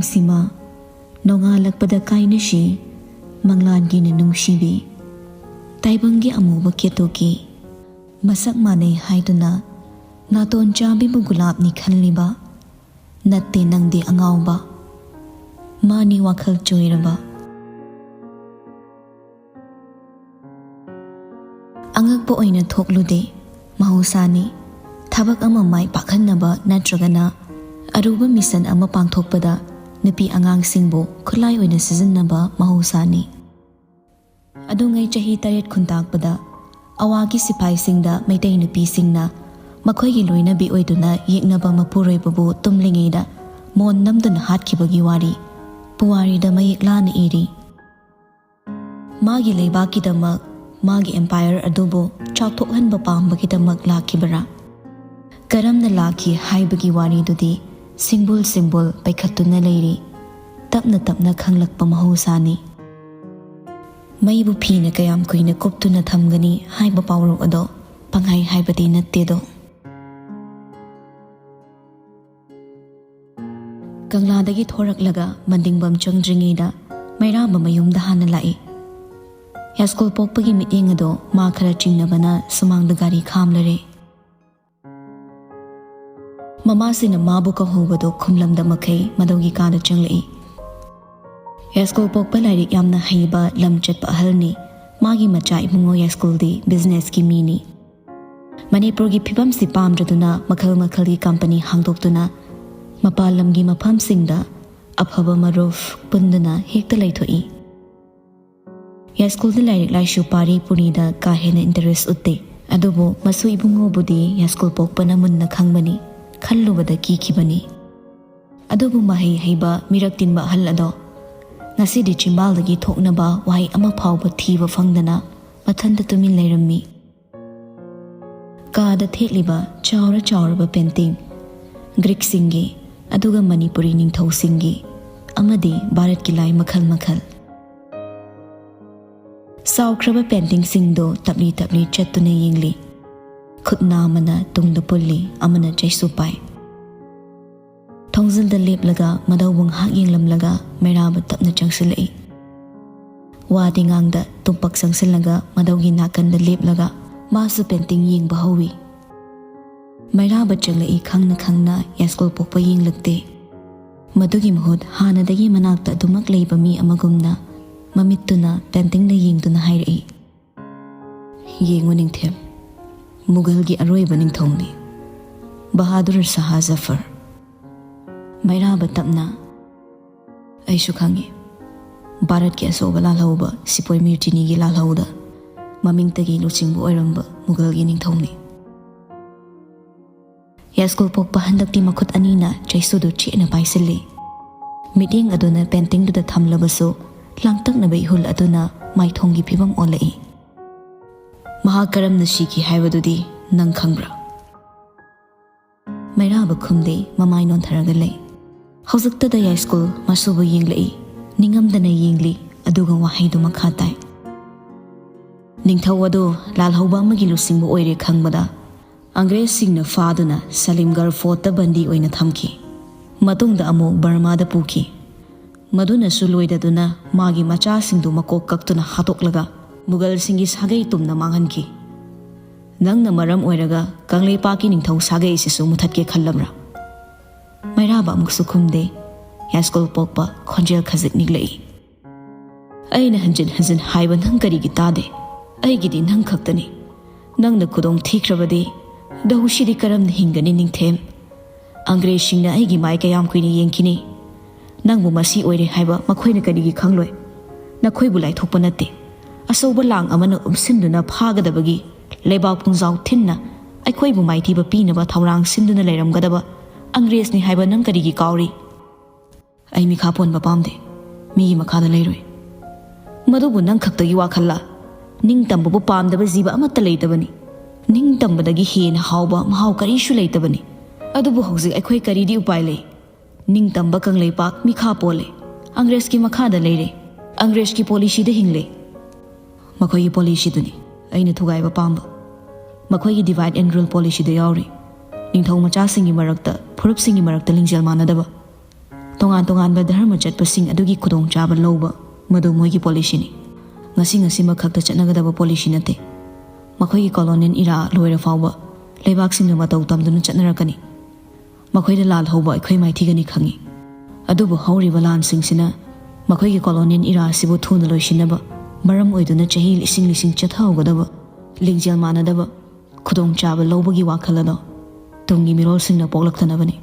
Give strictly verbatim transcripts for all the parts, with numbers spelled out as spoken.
ꯁꯤꯃꯥ, ꯅꯣꯡꯉꯥꯜꯂꯛꯄꯗ ꯀꯥꯏꯅꯁꯤ, ꯃꯪꯂꯥꯟꯒꯤꯅ ꯅꯨꯡꯁꯤꯕꯤ, ꯇꯥꯏꯕꯪꯒꯤ ꯑꯃꯨꯕ ꯀꯦꯇꯨꯀꯤ꯫ ꯃꯁꯛ ꯃꯥꯟꯅꯩ ꯍꯥꯏꯗꯨꯅ ꯅꯥꯇꯣꯟ ꯆꯥꯕꯤꯕꯨ ꯒꯨꯂꯥꯞꯅꯤ ꯈꯜꯂꯤꯕ? ꯅꯠꯇꯦ, ꯅꯪꯗꯤ ꯑꯉꯥꯎꯕ, ꯃꯥꯅꯤ ꯋꯥꯈꯜ ꯆꯣꯏꯔꯕ꯫ ꯑꯉꯛꯄ ꯑꯣꯏꯅ ꯊꯣꯛꯂꯨꯗꯦ, ꯃꯍꯧꯁꯥꯅꯤ꯫ ꯊꯕꯛ ꯑꯃ ꯃꯥꯏ ꯄꯥꯛꯍꯟꯅꯕ ꯅꯠꯇ꯭ꯔꯒꯅ ꯑꯔꯨꯕ ꯃꯤꯁꯟ ꯑꯃ ꯄꯥꯡꯊꯣꯛꯄꯗ ꯅꯨꯄꯤ ꯑꯉꯥꯡꯁꯤꯡꯕꯨ ꯈꯨꯠꯂꯥꯏ ꯑꯣꯏꯅ ꯁꯤꯖꯤꯟꯅꯕ ꯃꯍꯧꯁꯥꯅꯤ꯫ ꯑꯗꯨꯉꯩ ꯆꯍꯤ ꯇꯔꯦꯠ ꯈꯨꯟꯇꯥꯛꯄꯗ ꯑꯋꯥꯒꯤ ꯁꯤꯐꯥꯏꯁꯤꯡꯗ ꯃꯩꯇꯩ ꯅꯨꯄꯤꯁꯤꯡꯅ ꯃꯈꯣꯏꯒꯤ ꯂꯣꯏꯅꯕꯤ ꯑꯣꯏꯗꯨꯅ ꯌꯦꯛꯅꯕ ꯃꯄꯨꯔꯣꯏꯕꯕꯨ ꯇꯨꯝꯂꯤꯉꯩꯗ ꯃꯣꯟ ꯅꯝꯗꯨꯅ ꯍꯥꯠꯈꯤꯕꯒꯤ ꯋꯥꯔꯤ ꯄꯨꯋꯥꯔꯤꯗ ꯃꯌꯦꯛ ꯂꯥꯅ ꯏꯔꯤ꯫ ꯃꯥꯒꯤ ꯂꯩꯕꯥꯛꯀꯤꯗꯃꯛ, ꯃꯥꯒꯤ empire ꯑꯗꯨꯕꯨ ꯆꯥꯎꯊꯣꯛꯍꯟꯕ ꯄꯥꯝꯕꯒꯤꯗꯃꯛ ꯂꯥꯛꯈꯤꯕꯔꯥ? ꯀꯔꯝꯅ ꯂꯥꯛꯈꯤ ꯍꯥꯏꯕꯒꯤ ꯋꯥꯔꯤꯗꯨꯗꯤ ꯁꯤꯡꯕꯨꯜ ꯁꯤꯡꯕꯨꯜ ꯄꯩꯈꯠꯇꯨꯅ ꯂꯩꯔꯤ꯫ ꯇꯞꯅ ꯇꯞꯅ ꯈꯪꯂꯛꯄ ꯃꯍꯧꯁꯥꯅꯤ꯫ ꯃꯩꯕꯨ ꯐꯤꯅ ꯀꯌꯥꯝ ꯀꯨꯏꯅ ꯀꯨꯞꯇꯨꯅ ꯊꯝꯒꯅꯤ ꯍꯥꯏꯕ ꯄꯥꯎꯔꯧ ꯑꯗꯣ ꯄꯪꯍꯥꯏ ꯍꯥꯏꯕꯗꯤ ꯅꯠꯇꯦꯗꯣ꯫ ꯀꯪꯂꯥꯗꯒꯤ ꯊꯣꯔꯛꯂꯒ ꯃꯟꯗꯤꯡꯕꯝ ꯆꯪꯗ꯭ꯔꯤꯉꯩꯗ ꯃꯩꯔꯥꯕ ꯃꯌꯨꯝꯗ ꯍꯥꯟꯅ ꯂꯥꯛꯏ꯫ ꯌꯥꯏꯁ꯭ꯀꯨꯜ ꯄꯣꯛꯄꯒꯤ ꯃꯤꯠꯌꯦꯡ ꯑꯗꯣ ꯃꯥ ꯈꯔ ꯆꯤꯡꯅꯕꯅ ꯁꯨꯃꯥꯡꯗ ꯒꯥꯔꯤ ꯈꯥꯝꯂꯔꯦ꯫ ꯃꯃꯥꯁꯤꯅ ꯃꯥꯕꯨ ꯀꯧꯍꯧꯕꯗꯣ ꯈꯨꯝꯂꯝꯗ ꯃꯈꯩ ꯃꯗꯧꯒꯤ ꯀꯥꯗ ꯆꯪꯂꯛꯏ꯫ ꯌꯥꯏꯁ꯭ꯀꯨꯜ ꯄꯣꯛꯄ ꯂꯥꯏꯔꯤꯛ ꯌꯥꯝꯅ ꯍꯩꯕ ꯂꯝ ꯆꯠꯄ ꯑꯍꯜꯅꯤ꯫ ꯃꯥꯒꯤ ꯃꯆꯥ ꯏꯕꯨꯡꯉꯣ ꯌꯥꯏꯁ꯭ꯀꯨꯜꯗꯤ businessꯀꯤ ꯃꯤꯅꯤ꯫ ꯃꯅꯤꯄꯨꯔꯒꯤ ꯐꯤꯕꯝꯁꯤ ꯄꯥꯝꯗ꯭ꯔꯗꯨꯅ ꯃꯈꯜ ꯃꯈꯜꯒꯤ company ꯍꯥꯡꯗꯣꯛꯇꯨꯅ ꯃꯄꯥꯟ ꯂꯝꯒꯤ ꯃꯐꯝꯁꯤꯡꯗ ꯑꯐꯕ ꯃꯔꯨꯞ ꯄꯨꯟꯗꯨꯅ ꯍꯦꯛꯇ ꯂꯩꯊꯣꯛꯏ꯫ ꯌꯥꯏꯁ꯭ꯀꯨꯜꯗ ꯂꯥꯏꯔꯤꯛ ꯂꯥꯏꯁꯨ ꯄꯥꯔꯤ ꯄꯨꯔꯤꯗ ꯀꯥ ꯍꯦꯟꯅ interest ꯎꯠꯇꯦ꯫ ꯑꯗꯨꯕꯨ ꯃꯁꯨ ꯏꯕꯨꯡꯉꯣꯕꯨꯗꯤ ꯌꯥꯏꯁ꯭ꯀꯨꯜ ꯄꯣꯛꯄꯅ ꯃꯨꯟꯅ ꯈꯪꯕꯅꯤ꯫ ꯈꯜꯂꯨꯕꯗ ꯀꯤꯈꯤꯕꯅꯤ꯫ ꯑꯗꯨꯕꯨ ꯃꯍꯩ ꯍꯩꯕ ꯃꯤꯔꯛ ꯇꯤꯟꯕ ꯑꯍꯜ ꯑꯗꯣ ꯉꯁꯤꯗꯤ ꯆꯤꯝꯕꯥꯜꯗꯒꯤ ꯊꯣꯛꯅꯕ ꯋꯥꯍꯩ ꯑꯃ ꯐꯥꯎꯕ ꯊꯤꯕ ꯐꯪꯗꯅ ꯃꯊꯟꯇ ꯇꯨꯃꯤꯟ ꯂꯩꯔꯝꯃꯤ꯫ ꯀꯥꯗ ꯊꯦꯠꯂꯤꯕ ꯆꯥꯎꯔ ꯆꯥꯎꯔꯕ painting, ꯒ꯭ꯔꯤꯛꯁꯤꯡꯒꯤ, ꯑꯗꯨꯒ ꯃꯅꯤꯄꯨꯔꯤ ꯅꯤꯡꯊꯧꯁꯤꯡꯒꯤ, ꯑꯃꯗꯤ ꯚꯥꯔꯠꯀꯤ ꯂꯥꯏ ꯃꯈꯜ ꯃꯈꯜ꯫ ꯁꯥꯎꯈ꯭ꯔꯕ paintingꯁꯤꯡꯗꯣ ꯇꯞꯂꯤ ꯇꯞꯂꯤ ꯆꯠꯇꯨꯅ ꯌꯦꯡꯂꯤ꯫ ꯈꯨꯠ ꯅꯥꯝꯃꯅ ꯇꯨꯡꯗ ꯄꯨꯜꯂꯤ, ꯑꯃꯅ ꯆꯩꯁꯨ ꯄꯥꯏ꯫ ꯊꯣꯡꯖꯤꯜꯗ ꯂꯦꯞꯂꯒ ꯃꯗꯧꯕꯨ ꯉꯥꯏꯍꯥꯛ ꯌꯦꯡꯂꯝꯂꯒ ꯃꯩꯔꯥꯕ ꯇꯞꯅ ꯆꯪꯁꯤꯜꯂꯛꯏ꯫ ꯋꯥꯗꯤ ꯉꯥꯡꯗ ꯇꯨꯝꯄꯛ ꯆꯪꯁꯤꯜꯂꯒ ꯃꯗꯧꯒꯤ ꯅꯥꯀꯟꯗ ꯂꯦꯞꯂꯒ ꯃꯥꯁꯨ ꯄꯦꯟꯇꯤꯡ ꯌꯦꯡꯕ ꯍꯧꯏ꯫ ꯃꯩꯔꯥꯕ ꯆꯪꯂꯛꯏ ꯈꯪꯅ ꯈꯪꯅ ꯌꯥꯏꯁ꯭ꯀꯨꯜ ꯄꯣꯛꯄ ꯌꯦꯡꯂꯛꯇꯦ꯫ ꯃꯗꯨꯒꯤ ꯃꯍꯨꯠ ꯍꯥꯟꯅꯗꯒꯤ ꯃꯅꯥꯛꯇ ꯑꯗꯨꯃꯛ ꯂꯩꯕ ꯃꯤ ꯑꯃꯒꯨꯝꯅ ꯃꯃꯤꯠꯇꯨꯅ ꯄꯦꯟꯇꯤꯡꯗ ꯌꯦꯡꯗꯨꯅ ꯍꯥꯏꯔꯛꯏ, "ꯌꯦꯡꯉꯨ ꯅꯤꯡꯊꯦꯝ, ꯃꯨꯒꯜꯒꯤ ꯑꯔꯣꯏꯕ ꯅꯤꯡꯊꯧꯅꯤ, ꯕꯍꯥꯗꯨꯔ ꯁꯍꯥ ꯖꯐꯔ꯫" ꯃꯩꯔꯥꯕ ꯇꯞꯅ, "ꯑꯩꯁꯨ ꯈꯪꯏ, ꯚꯥꯔꯠꯀꯤ ꯑꯆꯧꯕ ꯂꯥꯜꯍꯧꯕ ꯁꯤꯄꯣꯏ ꯃꯤꯔ ꯆꯤꯅꯤꯒꯤ ꯂꯥꯜꯍꯧꯗ ꯃꯃꯤꯡꯇꯒꯤ ꯂꯨꯆꯤꯡꯕ ꯑꯣꯏꯔꯝꯕ ꯃꯨꯒꯜꯒꯤ ꯅꯤꯡꯊꯧꯅꯤ꯫" ꯌꯥꯏꯁ꯭ꯀꯨꯜ ꯄꯣꯛꯄ ꯍꯟꯗꯛꯇꯤ ꯃꯈꯨꯠ ꯑꯅꯤꯅ ꯆꯩꯁꯨꯗꯨ ꯆꯦꯠꯅ ꯄꯥꯏꯁꯤꯜꯂꯤ꯫ ꯃꯤꯠꯌꯦꯡ ꯑꯗꯨꯅ ꯄꯦꯟꯇꯤꯡꯗꯨꯗ ꯊꯝꯂꯕꯁꯨ ꯂꯥꯡꯇꯛꯅꯕ ꯏꯍꯨꯜ ꯑꯗꯨꯅ ꯃꯥꯏꯊꯣꯡꯒꯤ ꯐꯤꯕꯝ ꯑꯣꯜꯂꯛꯏ꯫ "ꯃꯍꯥꯛ ꯀꯔꯝꯅ ꯁꯤꯈꯤ ꯍꯥꯏꯕꯗꯨꯗꯤ ꯅꯪ ꯈꯪꯕ꯭ꯔꯥ?" ꯃꯩꯔꯥꯕ ꯈꯨꯝꯗꯦ, ꯃꯃꯥꯏ ꯅꯣꯟꯊꯔꯒ ꯂꯩ꯫ ꯍꯧꯖꯤꯛꯇꯗ ꯌꯥꯏꯁ꯭ꯀꯨꯜ ꯃꯁꯨꯕꯨ ꯌꯦꯡꯂꯛꯏ, ꯅꯤꯡꯉꯝꯗꯅ ꯌꯦꯡꯂꯤ, ꯑꯗꯨꯒ ꯋꯥꯍꯩꯗꯨ ꯃꯈꯥ ꯇꯥꯏ, "ꯅꯤꯡꯊꯧ ꯑꯗꯨ ꯂꯥꯜꯍꯧꯕ ꯑꯃꯒꯤ ꯂꯨꯆꯤꯡꯕ ꯑꯣꯏꯔꯦ ꯈꯪꯕꯗ ꯑꯪꯒ꯭ꯔꯦꯖꯁꯤꯡꯅ ꯐꯥꯗꯨꯅ ꯁꯂꯤꯝꯒꯔ ꯐꯣꯔꯠꯇ ꯕꯟꯗꯤ ꯑꯣꯏꯅ ꯊꯝꯈꯤ꯫ ꯃꯇꯨꯡꯗ ꯑꯃꯨꯛ ꯕꯔꯃꯥꯗ ꯄꯨꯈꯤ꯫ ꯃꯗꯨꯅꯁꯨ ꯂꯣꯏꯗꯗꯨꯅ ꯃꯥꯒꯤ ꯃꯆꯥꯁꯤꯡꯗꯨ ꯃꯀꯣꯛ ꯀꯛꯇꯨꯅ ꯍꯥꯠꯇꯣꯛꯂꯒ ꯃꯨꯒꯜꯁꯤꯡꯒꯤ ꯁꯥꯒꯩ ꯇꯨꯝꯅ ꯃꯥꯡꯍꯟꯈꯤ꯫ ꯅꯪꯅ ꯃꯔꯝ ꯑꯣꯏꯔꯒ ꯀꯪꯂꯩꯄꯥꯛꯀꯤ ꯅꯤꯡꯊꯧ ꯁꯥꯒꯩ ꯑꯁꯤꯁꯨ ꯃꯨꯊꯠꯀꯦ ꯈꯜꯂꯕ꯭ꯔꯥ?" ꯃꯩꯔꯥꯕ ꯑꯃꯨꯛꯁꯨ ꯈꯨꯝꯗꯦ꯫ ꯌꯥꯏꯁ꯭ꯀꯨꯜ ꯄꯣꯛꯄ ꯈꯣꯟꯖꯦꯜ ꯈꯖꯤꯛ ꯅꯤꯛꯂꯛꯏ꯫ "ꯑꯩꯅ ꯍꯟꯖꯤꯟ ꯍꯟꯖꯤꯟ ꯍꯥꯏꯕ ꯅꯪ ꯀꯔꯤꯒꯤ ꯇꯥꯗꯦ? ꯑꯩꯒꯤꯗꯤ ꯅꯪ ꯈꯛꯇꯅꯤ꯫ ꯅꯪꯅ ꯈꯨꯗꯣꯡ ꯊꯤꯈ꯭ꯔꯕꯗꯤ ꯗꯧꯁꯤꯗꯤ ꯀꯔꯝꯅ ꯍꯤꯡꯒꯅꯤ ꯅꯤꯡꯊꯦꯝ? ꯑꯪꯒ꯭ꯔꯦꯖꯁꯤꯡꯅ ꯑꯩꯒꯤ ꯃꯥꯏ ꯀꯌꯥꯝ ꯀꯨꯏꯅ ꯌꯦꯡꯈꯤꯅꯤ? ꯅꯪꯕꯨ ꯃꯁꯤ ꯑꯣꯏꯔꯦ ꯍꯥꯏꯕ ꯃꯈꯣꯏꯅ ꯀꯔꯤꯒꯤ ꯈꯪꯂꯣꯏ? ꯅꯈꯣꯏꯕꯨ ꯂꯥꯏꯊꯣꯛꯄ ꯅꯠꯇꯦ, ꯑꯆꯧꯕ ꯂꯥꯡ ꯑꯃꯅ ꯎꯞꯁꯤꯟꯗꯨꯅ ꯐꯥꯒꯗꯕꯒꯤ ꯂꯩꯕꯥꯛ ꯄꯨꯡꯖꯥꯎ ꯊꯤꯟꯅ ꯑꯩꯈꯣꯏꯕꯨ ꯃꯥꯏꯊꯤꯕ ꯄꯤꯅꯕ ꯊꯧꯔꯥꯡ ꯁꯤꯟꯗꯨꯅ ꯂꯩꯔꯝꯒꯗꯕ ꯑꯪꯒ꯭ꯔꯦꯖꯅꯤ ꯍꯥꯏꯕ ꯅꯪ ꯀꯔꯤꯒꯤ ꯀꯥꯎꯔꯤ?" "ꯑꯩ ꯃꯤꯈꯥ ꯄꯣꯟꯕ ꯄꯥꯝꯗꯦ, ꯃꯤꯒꯤ ꯃꯈꯥꯗ ꯂꯩꯔꯣꯏ꯫" "ꯃꯗꯨꯕꯨ ꯅꯪ ꯈꯛꯇꯒꯤ ꯋꯥꯈꯜꯂ? ꯅꯤꯡꯇꯝꯕꯕꯨ ꯄꯥꯝꯗꯕ ꯖꯤꯕ ꯑꯃꯠꯇ ꯂꯩꯇꯕꯅꯤ꯫ ꯅꯤꯡꯇꯝꯕꯗꯒꯤ ꯍꯦꯟꯅ ꯍꯥꯎꯕ ꯃꯍꯥꯎ ꯀꯔꯤꯁꯨ ꯂꯩꯇꯕꯅꯤ꯫ ꯑꯗꯨꯕꯨ ꯍꯧꯖꯤꯛ ꯑꯩꯈꯣꯏ ꯀꯔꯤꯗꯤ ꯎꯄꯥꯏ ꯂꯩ? ꯅꯤꯡꯇꯝꯕ ꯀꯪꯂꯩꯄꯥꯛ ꯃꯤꯈꯥ ꯄꯣꯜꯂꯦ, ꯑꯪꯒ꯭ꯔꯦꯖꯀꯤ ꯃꯈꯥꯗ ꯂꯩꯔꯦ꯫ ꯑꯪꯒ꯭ꯔꯦꯖꯀꯤ ꯄꯣꯂꯤꯁꯤꯗ ꯍꯤꯡꯂꯦ꯫" "ꯃꯈꯣꯏꯒꯤ ꯄꯣꯂꯤꯁꯤꯗꯨꯅꯤ ꯑꯩꯅ ꯊꯨꯒꯥꯏꯕ ꯄꯥꯝꯕ꯫ ꯃꯈꯣꯏꯒꯤ divide and rule ꯄꯣꯂꯤꯁꯤꯗ ꯌꯥꯎꯔꯤ꯫ ꯅꯤꯡꯊꯧ ꯃꯆꯥꯁꯤꯡꯒꯤ ꯃꯔꯛꯇ, ꯐꯨꯔꯨꯞꯁꯤꯡꯒꯤ ꯃꯔꯛꯇ ꯂꯤꯡꯖꯦꯜ ꯃꯥꯟꯅꯗꯕ, ꯇꯣꯉꯥꯟ ꯇꯣꯉꯥꯟꯕ ꯙꯔꯃ ꯆꯠꯄꯁꯤꯡ ꯑꯗꯨꯒꯤ ꯈꯨꯗꯣꯡꯆꯥꯕ ꯂꯧꯕ, ꯃꯗꯨ ꯃꯣꯏꯒꯤ ꯄꯣꯂꯤꯁꯤꯅꯤ꯫ ꯉꯁꯤ ꯉꯁꯤꯃꯛ ꯈꯛꯇ ꯆꯠꯅꯒꯗꯕ ꯄꯣꯂꯤꯁꯤ ꯅꯠꯇꯦ꯫ ꯃꯈꯣꯏꯒꯤ ꯀꯣꯂꯣꯅꯤꯌꯦꯜ ꯏꯔꯥ ꯂꯣꯏꯔ ꯐꯥꯎꯕ ꯂꯩꯕꯥꯛꯁꯤꯡꯅ ꯃꯇꯧ ꯇꯝꯗꯨꯅ ꯆꯠꯅꯔꯛꯀꯅꯤ꯫ ꯃꯈꯣꯏꯗ ꯂꯥꯜ ꯍꯧꯕ ꯑꯩꯈꯣꯏ ꯃꯥꯏꯊꯤꯒꯅꯤ ꯈꯪꯏ꯫ ꯑꯗꯨꯕꯨ ꯍꯧꯔꯤꯕ ꯂꯥꯟꯁꯤꯡꯁꯤꯅ ꯃꯈꯣꯏꯒꯤ ꯀꯣꯂꯣꯅꯤꯌꯦꯜ ꯏꯔꯥ ꯑꯁꯤꯕꯨ ꯊꯨꯅ ꯂꯣꯏꯁꯤꯟꯅꯕ ꯃꯔꯝ ꯑꯣꯏꯗꯨꯅ ꯆꯍꯤ ꯂꯤꯁꯤꯡ ꯂꯤꯁꯤꯡ ꯆꯠꯊꯍꯧꯒꯗꯕ ꯂꯤꯡꯖꯦꯜ ꯃꯥꯟꯅꯗꯕ ꯈꯨꯗꯣꯡꯆꯥꯕ ꯂꯧꯕꯒꯤ ꯋꯥꯈꯜ ꯑꯗꯣ ꯇꯨꯡꯒꯤ ꯃꯤꯔꯣꯜꯁꯤꯡꯅ ꯄꯣꯛꯂꯛꯇꯅꯕꯅꯤ꯫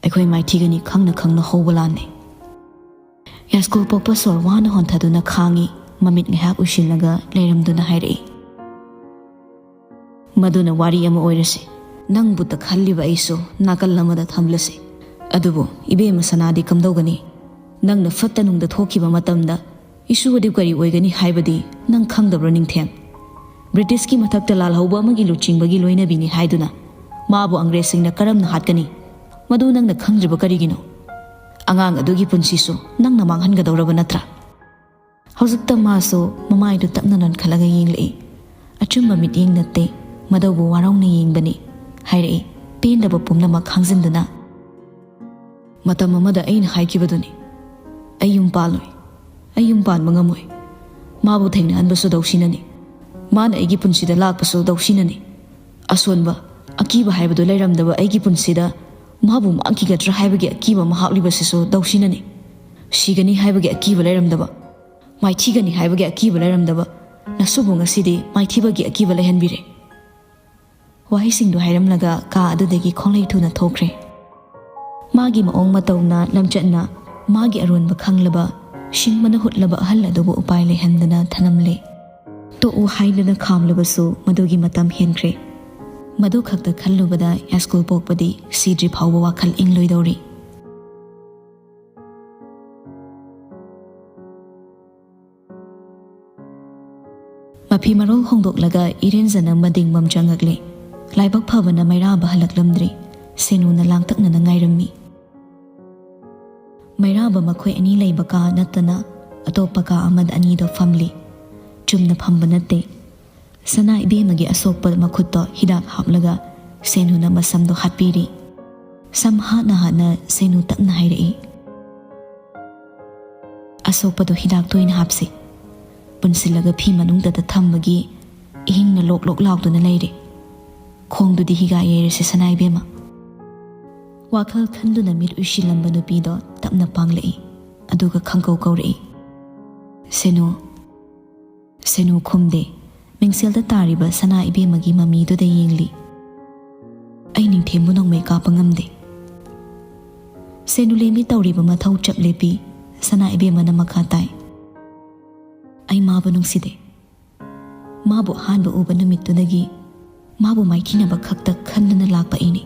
ꯑꯩꯈꯣꯏ ꯃꯥꯏꯊꯤꯒꯅꯤ ꯈꯪꯅ ꯈꯪꯅ ꯍꯧꯕ ꯂꯥꯟꯅꯤ꯫ ꯌꯥꯏꯁ꯭ꯀꯨꯜ ꯄꯣꯛꯄ ꯁꯣꯔ ꯋꯥꯅ ꯍꯣꯟꯊꯗꯨꯅ ꯈꯥꯡꯏ, ꯃꯃꯤꯠ ꯉꯥꯏꯍꯥꯛ ꯎꯏꯁꯤꯜꯂꯒ ꯂꯩꯔꯝꯗꯨꯅ ꯍꯥꯏꯔꯛꯏ, "ꯃꯗꯨꯅ ꯋꯥꯔꯤ ꯑꯃ ꯑꯣꯏꯔꯁꯤ꯫ ꯅꯪꯕꯨꯇ ꯈꯜꯂꯤꯕ ꯑꯩꯁꯨ ꯅꯥꯀꯜ ꯑꯃꯗ ꯊꯝꯂꯁꯤ꯫ ꯑꯗꯨꯕꯨ ꯏꯕꯦꯝꯃ ꯁꯅꯥꯗꯤ ꯀꯝꯗꯧꯒꯅꯤ? ꯅꯪꯅ ꯐꯠꯇ ꯅꯨꯡꯗ ꯊꯣꯛꯈꯤꯕ ꯃꯇꯝꯗ ꯏꯁꯨ ꯑꯗꯨ ꯀꯔꯤ ꯑꯣꯏꯒꯅꯤ ꯍꯥꯏꯕꯗꯤ ꯅꯪ ꯈꯪꯗꯕ꯭ꯔꯣ, ꯅꯤꯡꯊꯦꯝ? ꯕ꯭ꯔꯤꯇꯤꯁꯀꯤ ꯃꯊꯛꯇ ꯂꯥꯜꯍꯧꯕ ꯑꯃꯒꯤ ꯂꯨꯆꯤꯡꯕꯒꯤ ꯂꯣꯏꯅꯕꯤꯅꯤ ꯍꯥꯏꯗꯨꯅ ꯃꯥꯕꯨ ꯑꯪꯒ꯭ꯔꯦꯖꯁꯤꯡꯅ ꯀꯔꯝꯅ ꯍꯥꯠꯀꯅꯤ? ꯃꯗꯨ ꯅꯪꯅ ꯈꯪꯗ꯭ꯔꯤꯕ ꯀꯔꯤꯒꯤꯅꯣ? ꯑꯉꯥꯡ ꯑꯗꯨꯒꯤ ꯄꯨꯟꯁꯤꯁꯨ ꯅꯪꯅ ꯃꯥꯡꯍꯟꯒꯗꯧꯔꯕ ꯅꯠꯇ꯭ꯔꯥ?" ꯍꯧꯖꯤꯛꯇ ꯃꯥꯁꯨ ꯃꯃꯥꯏꯗꯨ ꯇꯞꯅ ꯅꯣꯟꯈꯠꯂꯒ ꯌꯦꯡꯂꯛꯏ꯫ ꯑꯆꯨꯝꯕ ꯃꯤꯠꯌꯦꯡ ꯅꯠꯇꯦ, ꯃꯗꯧꯕꯨ ꯋꯥꯔꯧꯅ ꯌꯦꯡꯕꯅꯤ, ꯍꯥꯏꯔꯛꯏ, ꯄꯦꯟꯗꯕ ꯄꯨꯝꯅꯃꯛ ꯈꯥꯡꯖꯤꯟꯗꯨꯅ꯫ "ꯃꯇꯝ ꯑꯃꯗ ꯑꯩꯅ ꯍꯥꯏꯈꯤꯕꯗꯨꯅꯤ, ꯑꯩ ꯌꯨꯝ ꯄꯥꯜꯂꯣꯏ, ꯑꯩ ꯌꯨꯝ ꯄꯥꯟꯕ ꯉꯝꯃꯣꯏ꯫ ꯃꯥꯕꯨ ꯊꯦꯡꯅꯍꯟꯕꯁꯨ ꯗꯧꯁꯤꯅꯅꯤ, ꯃꯥꯅ ꯑꯩꯒꯤ ꯄꯨꯟꯁꯤꯗ ꯂꯥꯛꯄꯁꯨ ꯗꯧꯁꯤꯅꯅꯤ꯫ ꯑꯁꯣꯟꯕ, ꯑꯀꯤꯕ ꯍꯥꯏꯕꯗꯨ ꯂꯩꯔꯝꯗꯕ ꯑꯩꯒꯤ ꯄꯨꯟꯁꯤꯗ ꯃꯥꯕꯨ ꯃꯥꯡꯈꯤꯒꯗ꯭ꯔꯥ ꯍꯥꯏꯕꯒꯤ ꯑꯀꯤꯕ ꯑꯃ ꯍꯥꯞꯂꯤꯕꯁꯤꯁꯨ ꯗꯧꯁꯤꯅꯅꯤ꯫ ꯁꯤꯒꯅꯤ ꯍꯥꯏꯕꯒꯤ ꯑꯀꯤꯕ ꯂꯩꯔꯝꯗꯕ, ꯃꯥꯏꯊꯤꯒꯅꯤ ꯍꯥꯏꯕꯒꯤ ꯑꯀꯤꯕ ꯂꯩꯔꯝꯗꯕ ꯅꯁꯨꯕꯨ ꯉꯁꯤꯗꯤ ꯃꯥꯏꯊꯤꯕꯒꯤ ꯑꯀꯤꯕ ꯂꯩꯍꯟꯕꯤꯔꯦ꯫" ꯋꯥꯍꯩꯁꯤꯡꯗꯨ ꯍꯥꯏꯔꯝꯂꯒ ꯀꯥ ꯑꯗꯨꯗꯒꯤ ꯈꯣꯡꯂꯩ ꯊꯨꯅ ꯊꯣꯛꯈ꯭ꯔꯦ꯫ ꯃꯥꯒꯤ ꯃꯑꯣꯡ ꯃꯇꯧꯅ, ꯂꯝꯆꯠꯅ ꯃꯥꯒꯤ ꯑꯔꯣꯟꯕ ꯈꯪꯂꯕ, ꯁꯤꯡꯕꯅ ꯍꯨꯠꯂꯕ ꯑꯍꯜ ꯑꯗꯨꯕꯨ ꯎꯄꯥꯏ ꯂꯩꯍꯟꯗꯅ ꯊꯅꯝꯂꯦ꯫ ꯇꯣꯛꯎ ꯍꯥꯏꯗꯨꯅ ꯈꯥꯝꯂꯕꯁꯨ ꯃꯗꯨꯒꯤ ꯃꯇꯝ ꯍꯦꯟꯈ꯭ꯔꯦ꯫ ꯃꯗꯨ ꯈꯛꯇ ꯈꯜꯂꯨꯕꯗ ꯌꯥꯏꯁ꯭ꯀꯨꯜ ꯄꯣꯛꯄꯗꯤ ꯁꯤꯗ꯭ꯔꯤ ꯐꯥꯎꯕ ꯋꯥꯈꯜ ꯏꯪꯂꯣꯏꯗꯧꯔꯤ꯫ ꯃꯐꯤ ꯃꯔꯣꯜ ꯍꯣꯡꯗꯣꯛꯂꯒ ꯏꯔꯦꯟꯖꯅ ꯃꯗꯤꯡꯕꯝ ꯆꯪꯉꯛꯂꯦ꯫ ꯂꯥꯏꯕꯛ ꯐꯕꯅ ꯃꯩꯔꯥꯕ ꯍꯜꯂꯛꯂꯝꯗ꯭ꯔꯤ꯫ ꯁꯦꯅꯨꯅ ꯂꯥꯡꯇꯛꯅꯅ ꯉꯥꯏꯔꯝꯃꯤ꯫ ꯃꯩꯔꯥꯕ ꯃꯈꯣꯏ ꯑꯅꯤ ꯂꯩꯕ ꯀꯥ ꯅꯠꯇꯅ ꯑꯇꯣꯞꯄ ꯀꯥ ꯑꯃꯗ ꯑꯅꯤꯗꯣ ꯐꯝꯂꯤ꯫ ꯆꯨꯝꯅ ꯐꯝꯕ ꯅꯠꯇꯦ꯫ ꯁꯅꯥ ꯏꯕꯦꯝꯃꯒꯤ ꯑꯁꯣꯛꯄ ꯃꯈꯨꯠꯇꯣ ꯍꯤꯗꯥꯛ ꯍꯥꯞꯂꯒ ꯁꯦꯅꯨꯅ ꯃꯁꯝꯗꯣ ꯍꯥꯠꯄꯤꯔꯤ꯫ ꯁꯝ ꯍꯥꯠꯅ ꯍꯥꯠꯅ ꯁꯦꯅꯨ ꯇꯞꯅ ꯍꯥꯏꯔꯛꯏ, "ꯑꯁꯣꯛꯄꯗꯣ ꯍꯤꯗꯥꯛꯇ ꯑꯣꯏꯅ ꯍꯥꯞꯁꯤ꯫ ꯄꯨꯟꯁꯤꯜꯂꯒ ꯐꯤ ꯃꯅꯨꯡꯗꯇ ꯊꯝꯕꯒꯤ ꯏꯍꯤꯡꯅ ꯂꯣꯛ ꯂꯣꯛ ꯂꯥꯎꯗꯨꯅ ꯂꯩꯔꯦ꯫ ꯈꯣꯡꯗꯨꯗꯤ ꯍꯤꯒꯥꯏ ꯌꯩꯔꯁꯦ ꯁꯅꯥ ꯏꯕꯦꯝꯃ꯫" ꯋꯥꯈꯜ ꯈꯟꯗꯨꯅ ꯃꯤꯠ ꯎꯏꯁꯤꯜꯂꯝꯕ ꯅꯨꯄꯤꯗꯣ ꯇꯞꯅ ꯄꯥꯡꯂꯛꯏ, ꯑꯗꯨꯒ ꯈꯪꯀꯧ ꯀꯧꯔꯛꯏ, "ꯁꯦꯅꯨ!" ꯁꯦꯅꯨ ꯈꯨꯝꯗꯦ꯫ ꯃꯤꯡꯁꯦꯜꯗ ꯇꯥꯔꯤꯕ ꯁꯅꯥ ꯏꯕꯦꯝꯃꯒꯤ ꯃꯃꯤꯗꯨꯗ ꯌꯦꯡꯂꯤ꯫ "ꯑꯩ ꯅꯤꯡꯊꯦꯝꯕꯨ ꯅꯣꯡꯃꯩ ꯀꯥꯞꯄ ꯉꯝꯗꯦ꯫" ꯁꯦꯅꯨ ꯂꯦꯝꯕꯤ ꯇꯧꯔꯤꯕ ꯃꯊꯧ ꯆꯞ ꯂꯦꯞꯄꯤ꯫ ꯁꯅꯥ ꯏꯕꯦꯝꯃꯅ ꯃꯈꯥ ꯇꯥꯏ, "ꯑꯩ ꯃꯥꯕꯨ ꯅꯨꯡꯁꯤꯗꯦ꯫ ꯃꯥꯕꯨ ꯑꯍꯥꯟꯕ ꯎꯕ ꯅꯨꯃꯤꯠꯇꯨꯗꯒꯤ ꯃꯥꯕꯨ ꯃꯥꯏꯊꯤꯅꯕ ꯈꯛꯇ ꯈꯟꯗꯨꯅ ꯂꯥꯛꯄ ꯑꯩꯅꯤ꯫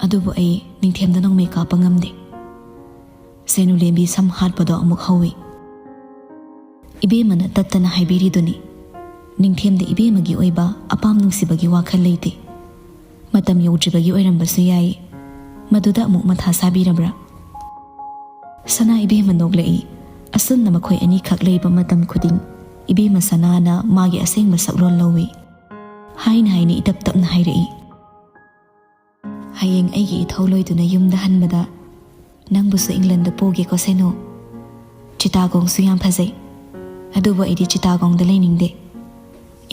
ꯑꯗꯨꯕꯨ ꯑꯩ ꯅꯤꯡꯊꯦꯝꯗ ꯅꯣꯡꯃꯩ ꯀꯥꯞꯄ ꯉꯝꯗꯦ꯫" ꯁꯦꯅꯨ ꯂꯦꯝꯕꯤ ꯁꯝ ꯍꯥꯠꯄꯗꯣ ꯑꯃꯨꯛ ꯍꯧꯏ꯫ "ꯏꯕꯦꯝꯃꯅ ꯇꯠꯇꯅ ꯍꯥꯏꯕꯤꯔꯤꯗꯨꯅꯤ, ꯅꯤꯡꯊꯦꯝꯗ ꯏꯕꯦꯝꯃꯒꯤ ꯑꯣꯏꯕ ꯑꯄꯥꯝ ꯅꯨꯡꯁꯤꯕꯒꯤ ꯋꯥꯈꯜ ꯂꯩꯇꯦ꯫ ꯃꯇꯝ ꯌꯧꯗ꯭ꯔꯤꯕꯒꯤ ꯑꯣꯏꯔꯝꯕꯁꯨ ꯌꯥꯏ꯫ ꯃꯗꯨꯗ ꯑꯃꯨꯛ ꯃꯊꯥ ꯁꯥꯕꯤꯔꯕ꯭ꯔꯥ?" ꯁꯅꯥ ꯏꯕꯦꯝꯃ ꯅꯣꯛꯂꯛꯏ꯫ ꯑꯁꯨꯝꯅ ꯃꯈꯣꯏ ꯑꯅꯤꯈꯛ ꯂꯩꯕ ꯃꯇꯝ ꯈꯨꯗꯤꯡ ꯏꯕꯦꯝꯃ ꯁꯅꯥꯅ ꯃꯥꯒꯤ ꯑꯁꯦꯡꯕ ꯁꯛꯂꯣꯟ ꯂꯧꯏ꯫ ꯍꯥꯏꯅ ꯍꯥꯏꯅ ꯏꯇꯞ ꯇꯞꯅ ꯍꯥꯏꯔꯛꯏ, "ꯍꯌꯦꯡ ꯑꯩꯒꯤ ꯏꯊꯧ ꯂꯣꯏꯗꯨꯅ ꯌꯨꯝꯗ ꯍꯟꯕꯗ ꯅꯪꯕꯨꯁꯨ ꯏꯪꯂꯟꯗ ꯄꯨꯒꯦꯀꯣ ꯁꯦꯅꯨ꯫ ꯆꯤꯇꯥꯒꯣꯡꯁꯨ ꯌꯥꯝ ꯐꯖꯩ꯫ ꯑꯗꯨꯕꯨ ꯑꯩꯗꯤ ꯆꯤꯇꯥꯒꯣꯡꯗ ꯂꯩꯅꯤꯡꯗꯦ꯫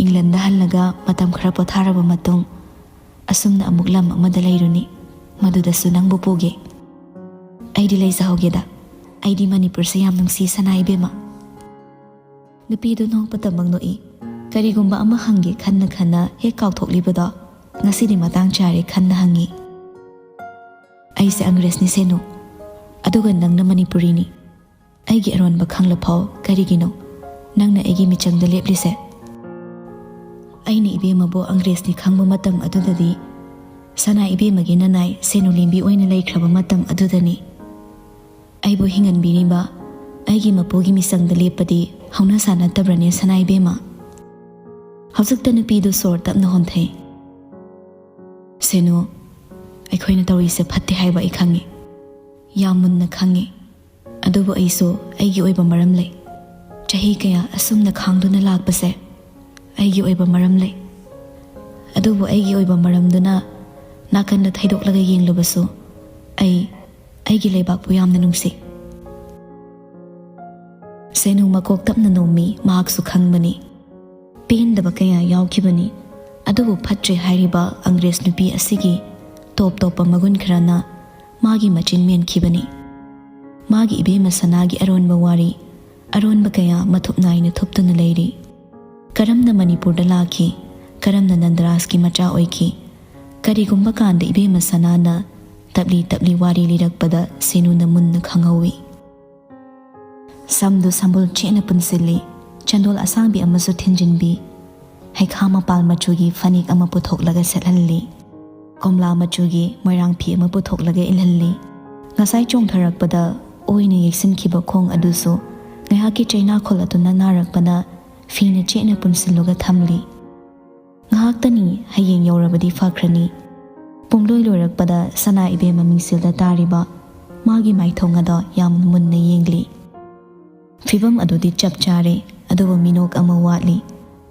ꯏꯪꯂꯟꯗ ꯍꯜꯂꯒ ꯃꯇꯝ ꯈꯔ ꯄꯣꯊꯥꯔꯕ ꯃꯇꯨꯡ ꯑꯁꯨꯝꯅ ꯑꯃꯨꯛ ꯂꯝ ꯑꯃꯗ ꯂꯩꯔꯨꯅꯤ꯫ ꯃꯗꯨꯗꯁꯨ ꯅꯪꯕꯨ ꯄꯨꯒꯦ꯫" "ꯑꯩꯗꯤ ꯂꯩꯖꯍꯧꯒꯦꯗ꯫ ꯑꯩꯗꯤ ꯃꯅꯤꯄꯨꯔꯁꯦ ꯌꯥꯝ ꯅꯨꯡꯁꯤ ꯁꯅꯥ ꯏꯕꯦꯝꯃ꯫" ꯅꯨꯄꯤꯗꯨ ꯅꯣꯛꯄꯇꯃꯛ ꯅꯣꯛꯏ꯫ ꯀꯔꯤꯒꯨꯝꯕ ꯑꯃ ꯍꯪꯒꯦ ꯈꯟꯅ ꯈꯟꯅ ꯍꯦꯛ ꯀꯥꯎꯊꯣꯛꯂꯤꯕꯗꯣ ꯉꯁꯤꯗꯤ ꯃꯇꯥꯡ ꯆꯥꯔꯦ ꯈꯟꯅ ꯍꯪꯉꯤ꯫ "ꯑꯩꯁꯦ ꯑꯪꯒ꯭ꯔꯦꯖꯅꯤ ꯁꯦꯅꯨ, ꯑꯗꯨꯒ ꯅꯪꯅ ꯃꯅꯤꯄꯨꯔꯤꯅꯤ꯫ ꯑꯩꯒꯤ ꯑꯔꯣꯟꯕ ꯈꯪꯂꯐꯥꯎ ꯀꯔꯤꯒꯤꯅꯣ ꯅꯪꯅ ꯑꯩꯒꯤ ꯃꯤꯆꯪꯗ ꯂꯦꯞꯂꯤꯁꯦ?" "ꯑꯩꯅ ꯏꯕꯦꯝꯃꯕꯨ ꯑꯪꯒ꯭ꯔꯦꯖꯅꯤ ꯈꯪꯕ ꯃꯇꯝ ꯑꯗꯨꯗꯗꯤ ꯁꯅꯥ ꯏꯕꯦꯝꯃꯒꯤ ꯅꯅꯥꯏ ꯁꯦꯅꯨ ꯂꯦꯝꯕꯤ ꯑꯣꯏꯅ ꯂꯩꯈ꯭ꯔꯕ ꯃꯇꯝ ꯑꯗꯨꯗꯅꯤ꯫ ꯑꯩꯕꯨ ꯍꯤꯡꯍꯟꯕꯤꯔꯤꯕ ꯑꯩꯒꯤ ꯃꯄꯨꯒꯤ ꯃꯤꯆꯪꯗ ꯂꯦꯞꯄꯗꯤ ꯍꯧꯅ ꯁꯥ ꯅꯠꯇꯕ꯭ꯔꯅꯦ ꯁꯅꯥ ꯏꯕꯦꯝꯃ?" ꯍꯧꯖꯤꯛꯇ ꯅꯨꯄꯤꯗꯨ ꯁꯣꯔ ꯇꯞꯅ ꯍꯣꯟꯊꯩ꯫ "ꯁꯦꯅꯨ, ꯑꯩꯈꯣꯏꯅ ꯇꯧꯔꯤꯁꯦ ꯐꯠꯇꯦ ꯍꯥꯏꯕ ꯑꯩ ꯈꯪꯉꯤ꯫ ꯌꯥꯝ ꯃꯨꯟꯅ ꯈꯪꯉꯤ꯫ ꯑꯗꯨꯕꯨ ꯑꯩꯁꯨ ꯑꯩꯒꯤ ꯑꯣꯏꯕ ꯃꯔꯝ ꯂꯩ꯫ ꯆꯍꯤ ꯀꯌꯥ ꯑꯁꯨꯝꯅ ꯈꯥꯡꯗꯨꯅ ꯂꯥꯛꯄꯁꯦ ꯑꯩꯒꯤ ꯑꯣꯏꯕ ꯃꯔꯝ ꯂꯩ꯫ ꯑꯗꯨꯕꯨ ꯑꯩꯒꯤ ꯑꯣꯏꯕ ꯃꯔꯝꯗꯨꯅ ꯅꯥꯀꯟꯗ ꯊꯩꯗꯣꯛꯂꯒ ꯌꯦꯡꯂꯕꯁꯨ ꯑꯩ ꯑꯩꯒꯤ ꯂꯩꯕꯥꯛꯄꯨ ꯌꯥꯝꯅ ꯅꯨꯡꯁꯤ꯫ ꯁꯦꯅꯨ ꯃꯀꯣꯛ ꯇꯞꯅ ꯅꯣꯝꯃꯤ꯫ ꯃꯍꯥꯛꯁꯨ ꯈꯪꯕꯅꯤ ꯄꯦꯟꯗꯕ ꯀꯌꯥ ꯌꯥꯎꯈꯤꯕꯅꯤ꯫ ꯑꯗꯨꯕꯨ ꯐꯠꯇ꯭ꯔꯦ ꯍꯥꯏꯔꯤꯕ ꯑꯪꯒ꯭ꯔꯦꯖ ꯅꯨꯄꯤ ꯑꯁꯤꯒꯤ ꯇꯣꯞ ꯇꯣꯞꯄ ꯃꯒꯨꯟ ꯈꯔꯅ ꯃꯥꯒꯤ ꯃꯆꯤꯟ ꯃꯦꯟꯈꯤꯕꯅꯤ꯫ ꯃꯥꯒꯤ ꯏꯕꯦꯝꯃ ꯁꯅꯥꯒꯤ ꯑꯔꯣꯟꯕ ꯋꯥꯔꯤ, ꯑꯔꯣꯟꯕ ꯀꯌꯥ ꯃꯊꯨꯞ ꯅꯥꯏꯅ ꯊꯨꯞꯇꯨꯅ ꯂꯩꯔꯤ꯫ ꯀꯔꯝꯅ ꯃꯅꯤꯄꯨꯔꯗ ꯂꯥꯛꯈꯤ, ꯀꯔꯝꯅ ꯅꯟꯗꯔꯥꯖꯀꯤ ꯃꯆꯥ ꯑꯣꯏꯈꯤ, ꯀꯔꯤꯒꯨꯝꯕ ꯀꯥꯟꯗ ꯏꯕꯦꯝꯃ ꯁꯅꯥꯅ ꯇꯞꯂꯤ ꯇꯞꯂꯤ ꯋꯥꯔꯤ ꯂꯤꯔꯛꯄꯗ ꯁꯦꯅꯨꯅ ꯃꯨꯟꯅ ꯈꯪꯍꯧꯏ꯫ ꯁꯝꯗꯨ ꯁꯝꯕꯨꯜ ꯆꯦꯠꯅ ꯄꯨꯟꯁꯤꯜꯂꯤ, ꯆꯟꯗꯣꯜ ꯑꯁꯥꯡꯕꯤ ꯑꯃꯁꯨ ꯊꯤꯟꯖꯤꯟꯕꯤ, ꯍꯩꯈꯥ ꯃꯄꯥꯜ ꯃꯆꯨꯒꯤ ꯐꯅꯦꯛ ꯑꯃ ꯄꯨꯊꯣꯛꯂꯒ ꯁꯦꯠꯍꯜꯂꯤ, ꯀꯣꯝꯂꯥ ꯃꯆꯨꯒꯤ ꯃꯣꯏꯔꯥꯡ ꯐꯤ ꯑꯃ ꯄꯨꯊꯣꯛꯂꯒ ꯏꯜꯍꯜꯂꯤ꯫ ꯉꯁꯥꯏ ꯆꯣꯡꯊꯔꯛꯄꯗ ꯑꯣꯏꯅ ꯌꯩꯁꯤꯟꯈꯤꯕ ꯈꯣꯡ ꯑꯗꯨꯁꯨ ꯉꯥꯏꯍꯥꯛꯀꯤ ꯆꯩꯅꯥꯈꯣꯜ ꯑꯗꯨꯅ ꯅꯥꯔꯛꯄꯅ ꯐꯤꯅ ꯆꯦꯠꯅ ꯄꯨꯟꯁꯤꯜꯂꯒ ꯊꯝꯂꯤ꯫ ꯉꯥꯏꯍꯥꯛꯇꯅꯤ, ꯍꯌꯦꯡ ꯌꯧꯔꯕꯗꯤ ꯐꯈ꯭ꯔꯅꯤ꯫ ꯄꯨꯡꯂꯣꯏ ꯂꯣꯏꯔꯛꯄꯗ ꯁꯅꯥ ꯏꯕꯦꯝꯃ ꯃꯤꯡꯁꯦꯜꯗ ꯇꯥꯔꯤꯕ ꯃꯥꯒꯤ ꯃꯥꯏꯊꯣꯡ ꯑꯗꯣ ꯌꯥꯝ ꯃꯨꯟꯅ ꯌꯦꯡꯂꯤ꯫ ꯐꯤꯕꯝ ꯑꯗꯨꯗꯤ ꯆꯞ ꯆꯥꯔꯦ, ꯑꯗꯨꯕꯨ ꯃꯤꯅꯣꯛ ꯑꯃ ꯋꯥꯠꯂꯤ꯫